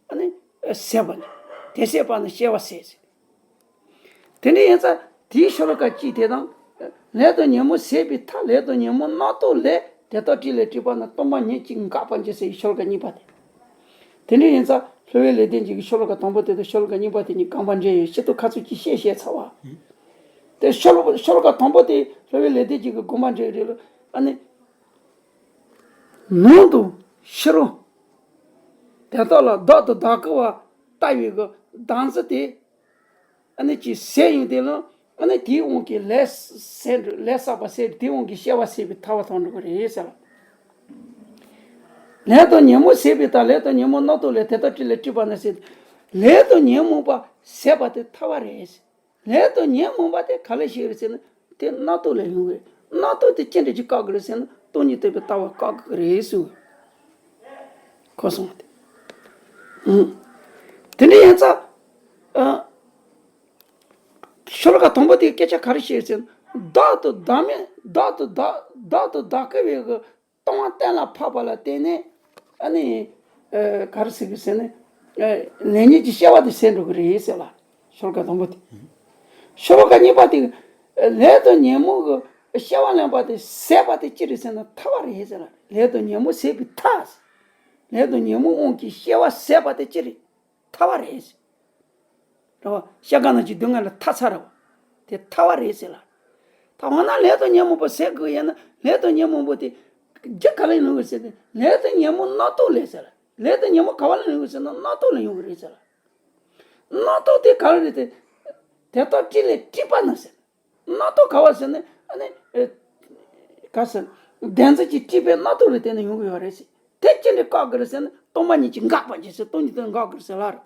ཨ་ནི་ཟད་པ་ནི། དེ་ཟད་པ་ནི་སྐྱེ་བ་ཟད་ཟེར། དེ་འདྲ་ཡིན་ཙང་དེའི་ཤོ་ལོ་ཀ་གཅིག་དེ་དང་། ལས་དང་ཉོན་མོངས་ཟད་པའི་མཐའ། ལས་དང་ཉོན་མོངས་རྣམ་རྟོག་ལས། དེ་དག་བྲལ་ལས་སྒྲིབ་པ་ནི། སྟོང་པ་ཉིད་ཀྱིས་འགག་པར་འགྱུར་ཟེར་བའི་ཤོ་ལོ་ཀ་གཉིས་པ་དེ། དེ་འདྲ་ཡིན་ཙང་སློབ་དཔོན་ལེགས་ལྡན་འབྱེད་ཀྱི་ཤོ་ལོ་ཀ་དང་པོ་དེ་དང་ཤོ་ལོ་ཀ་གཉིས་པ་དེ་གཉིས་དགོངས་པ་འགྲེལ་ཡོད། ཕྱི་དོན་ཁ་ཚུར་ཅིག་བཤད་བཤད་ཚར་བ། དེ་ཤོ་ལོ་ཤོ་ལོ་ཀ་དང་པོ་དེ་སློབ་དཔོན་ལེགས་ལྡན་འབྱེད་ཀྱི་དགོངས་པ་འགྲེལ་རེད་ལ། ཨ་ནི། ནང་དུ་ཕྱི་རོལ། དེ་དག་ལ་བདག་ཏུ་བདག་གི་བ་ལྟ་བའི་གི་བདག་འཛིན་དེ། ཨ་ནི་ཅིག་ཟད་ཡོང་དུས་ལ། ཨ་ནི་དེའི་དབང་གིས་ལས་ཟད་འགྲོ། ལས་བསགས་པ་ཟད། དེའི་དབང་གིས་སྐྱེ་བ་ཟད་པའི་ཐལ་བ་ཐོབ་འགྲོ་གི་རེད་ཟེར་བ། ལས་དང་ཉོན་མོངས་ཟད་པའི་མཐའ། ལས་དང་ཉོན་མོངས་རྣམ་རྟོག་ལས། དེ་དག་བྲལ་ལས་སྒྲིབ་པ་ནི་ཟད། ལས་དང་ཉོན་མོངས་པ་ཟད་པ་དེ་ཐལ་བ་རེད་ཟེར། ལས་དང་ཉོན་མོངས་པ་དེ་ག་ལ་ཞིག་རེད་ཟེར་ན། དེ་རྣམ་རྟོག་ལས་ཡོང་གི་རེད། རྣམ་རྟོག་དེ་ཅི་འདྲ་ཅིག་བཀག་གི་རེད་ཟེར་ན། སྟོང་ཉིད་རྟོགས་པའི་ལྟ་བ་བཀག་གི་རེད་ཟེར། གོ་སོང་དེ། ཨང་། དེ་འདྲ་ཡིན་ཙང་། ཨ། ཤོ་ལོ་ཀ་དང་པོ་དེའི་སྐད་ཆ་ག་རེ་བཤད་ཟེར་ན། བདག་ཏུ་བདག་མེད། བདག་ཏུ་བདག་བདག་ཏུ་བདག་གི་བའི་གི་སྟོང་པ་གཏན་ལ་ཕབ་པ་ལ་བརྟེན་ནས། ཨ་ནི། ཨ། ག་རེ་ཟེར་གི་ཟེར་ན། ཨ། ལས་ཉིད་ཀྱི་སྐྱེ་བ་དེ་ཟད་འགྲོ་གི་རེད་ཟེར་ལ། ཤོ་ལོ་ཀ་དང་པོ་དེ། ཤོ་ལོ་ཀ་གཉིས་པ་དེ། ལས་དང་ཉོན་མོངས་ཀྱི་སྐྱེ་བ་ལེན་པ་དེ་ཟད་པ་དེ་ཅི་རེད་ཟེར་ན། ཐལ་བ་རེད་ཟེར་ལ། ལས་དང་ཉོན་མོངས་ཟད་པའི་མཐའ། ལས་དང་ཉོན་མོངས་དབང་གིས་སྐྱེ་བ་ཟད་པ་དེ་ཅི་རེད། ཐལ་བ་རེད། རེད་བ། ཤ་ཁ་ནང་གི་སྡུག་བསྔལ་ལ་ཐལ་ཚར་རེད་བ། དེ་ཐལ་བ་རེད་ཟེར་ལ། ད་འོ་ན་ལས་དང་ཉོན་མོངས་པ་ཟད་དགོས་ཡིན་ན། ལས་དང་ཉོན་མོངས་པ་དེ་རྒྱུ་ག་ལ་ཡོང་གི་ཟེར་ན། ལས་དང་ཉོན་མོངས་རྣམ་རྟོག་ལས་ཟེར་ལ། ལས་དང་ཉོན་མོངས་ག་བ་ལ་ཡོང་གི་ཟེར་ན། རྣམ་རྟོག་ལ་ཡོང་གི་རེད་ཟེར་ལ། རྣམ་རྟོག་དེ་ག་རེ་རེད་དེ། དེ་དག་བྲལ་ལས་སྒྲིབ་པ་ནི་ཟེར། རྣམ་རྟོག་ག་བ་ཟེར་ན། ཨ་ནི་ཨེ་ག་ཟེར། བདེན་རྫུན་གྱི་སྤྲོས་པའི་རྣམ་རྟོག་ལ་བརྟེན་ནས་ཡོང་གི་ཡོད་རེད་ཟེར། དེ་ཅི་འདྲ་བཀག་དགོས་རེད་ཟེར་ན། སྟོང་པ་ཉིད་ཀྱིས་འགག་པར་བྱེད་ཟེར། སྟོང་ཉིད་དེ་འགག་དགོས་རེད་ཟེར་ལབ་རེད།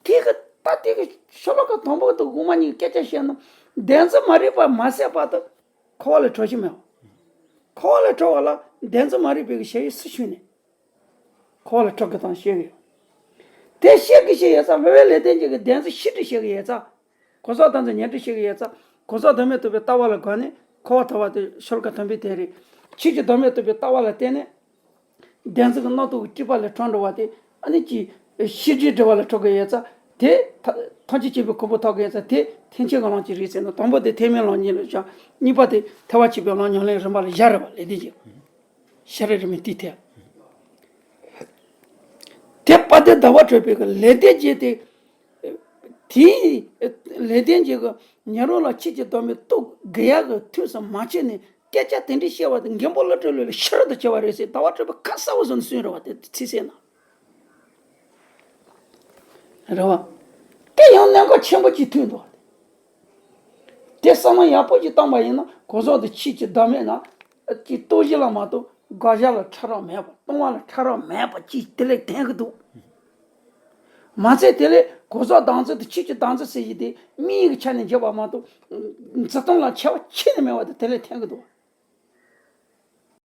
དེ་གི་ད་དེ་གི་ཤོ་ལོ་ཀ་དང་པོ་དང་དབུ་མ་གཉིས་ཀྱི་སྐད་ཆ་བཤད་ན། བདེན་རྫུན་མ་རིག་པ་མ་ཟད་བར་དུ་འཁོར་བ་ལས་གྲོལ་ཞིག་མེད། འཁོར་བ་ལས་གྲོལ་བ་ལ་བདེན་རྫུན་མ་རིག་པའི་གི་ཞེན་ཡུལ་སུ་ཞིག་ནས་འཁོར་བ་ལས་གྲོལ་གི་དང་བཤད་གི་ཡོད། དེ་བཤད་གི་བཤད་ཡོད་ཙང་། སློབ་དཔོན་ལེགས་ལྡན་འབྱེད་ཀྱི་བདེན་རྫུན་ཤེས་སྒྲིབ་བཤད་གི་ཡོད་ཙང་། གོ་ས་དང་ཚོ་ཉན་སྒྲིབ་བཤད་གི་ཡོད་ཙང་། གོ་ས་བདག་མེད་རྟོགས་པའི་ལྟ་བ་ལ་དགོངས་ནས་འཁོར་བ་ཐར་བ་དེ་ཤོ་ལོ་ཀ་དང་པོའི་དེ་རེད། ཆོས་ཀྱི་བདག་མེད་རྟོགས་པའི་ལྟ་བ་ལ་བརྟེན་ནས། བདེན་རྫུན་གྱི་རྣམ་རྟོག་གི་སྤྲོས་པ་ལས་གྲོལ་འགྲོ་བ་དེ། ཨ་ནི་ཅི། ཤེས་སྒྲིབ་སྒྲིབ་པ་ལས་གྲོལ་གི་ཡོད་ཙང་། དེ་ཐ་ཐམས་ཅད་མཁྱེན་པའི་གོ་འཕང་ཐོབ་གི་ཡོད་ཙང་། དེ་ཐེག་ཆེན་གྱི་ལམ་གྱི་རིགས་ཟེར་ན། དང་པོ་དེ་ཐེག་དམན་ལམ་གཉིས་ལ་བཞག་གཉིས་པ་དེ་ཐེག་པ་ཆེན་པོའི་ལམ་ཉམས་ལེན་རིམ་པ་ལ་བཞག་རེད་པ། ལེགས་ལྡན་འབྱེད། ཤེས་རབ་རིམ་པའི་ཐེག་དེ་དཔལ་ལྡན་ཟླ་བ་གྲགས་པའི་གི་ལེགས་ལྡན་འབྱེད་དེ། དེའི་ལེགས་ལྡན་འབྱེད་ཀྱི་ཉན་རང་ལ་ཆོས་ཀྱི་བདག་མེད་རྟོགས་དགོས་ཡག་གི་དུས་སུ་མ་ཆོད་ནས་སྐད་ཆ་དེ་འདྲ་བཤད་པ་དེ་མགོན་པོ་ཀླུ་སྒྲུབ་ལོ་ལ་ཤེས་རབ་ཏུ་གྱུར་པ་རེད་ཟེར། ཟླ་བ་གྲགས་པས་ཁ་གསལ་པོ་བཟོས་ནས་གསུངས་རེད་པ། དེ་ཚིག་གསལ་ན། རེད་པ། དེ་ཡང་གནད་འགག་ཆེན་པོ་ཅིག་ཐོན་འདུག་དེ་བསམ་བློ་ཡག་པོ་ཅིག་བཏང་པ་ཡིན་ན། གོ་ས་དེ་ཆོས་ཀྱི་བདག་མེད་ན་ཅིག་རྟོགས་གཞི་ལ་མ་གཏོགས་དགག་བཞག་ལ་ཕྲ་རགས་མེད་པ། སྟོང་པ་ལ་ཕྲ་རགས་མེད་པ་ཅིག་དེ་ལས་ཐོན་གི་འདུག་མ་ཚད་དེ་ལས་གོ་ས་བདག་འཛིན་དང་ཆོས་ཀྱི་བདག་འཛིན་ཟེར་གྱི་དེ་མིང་གི་ཆ་ནས་འཇོག་པ་མ་གཏོགས། འཛིན་སྟངས་ལ་ཁྱད་པར་ཆེ་ནས་མེད་པ་དེ་དེ་ལས་ཐོན་གི་འདུག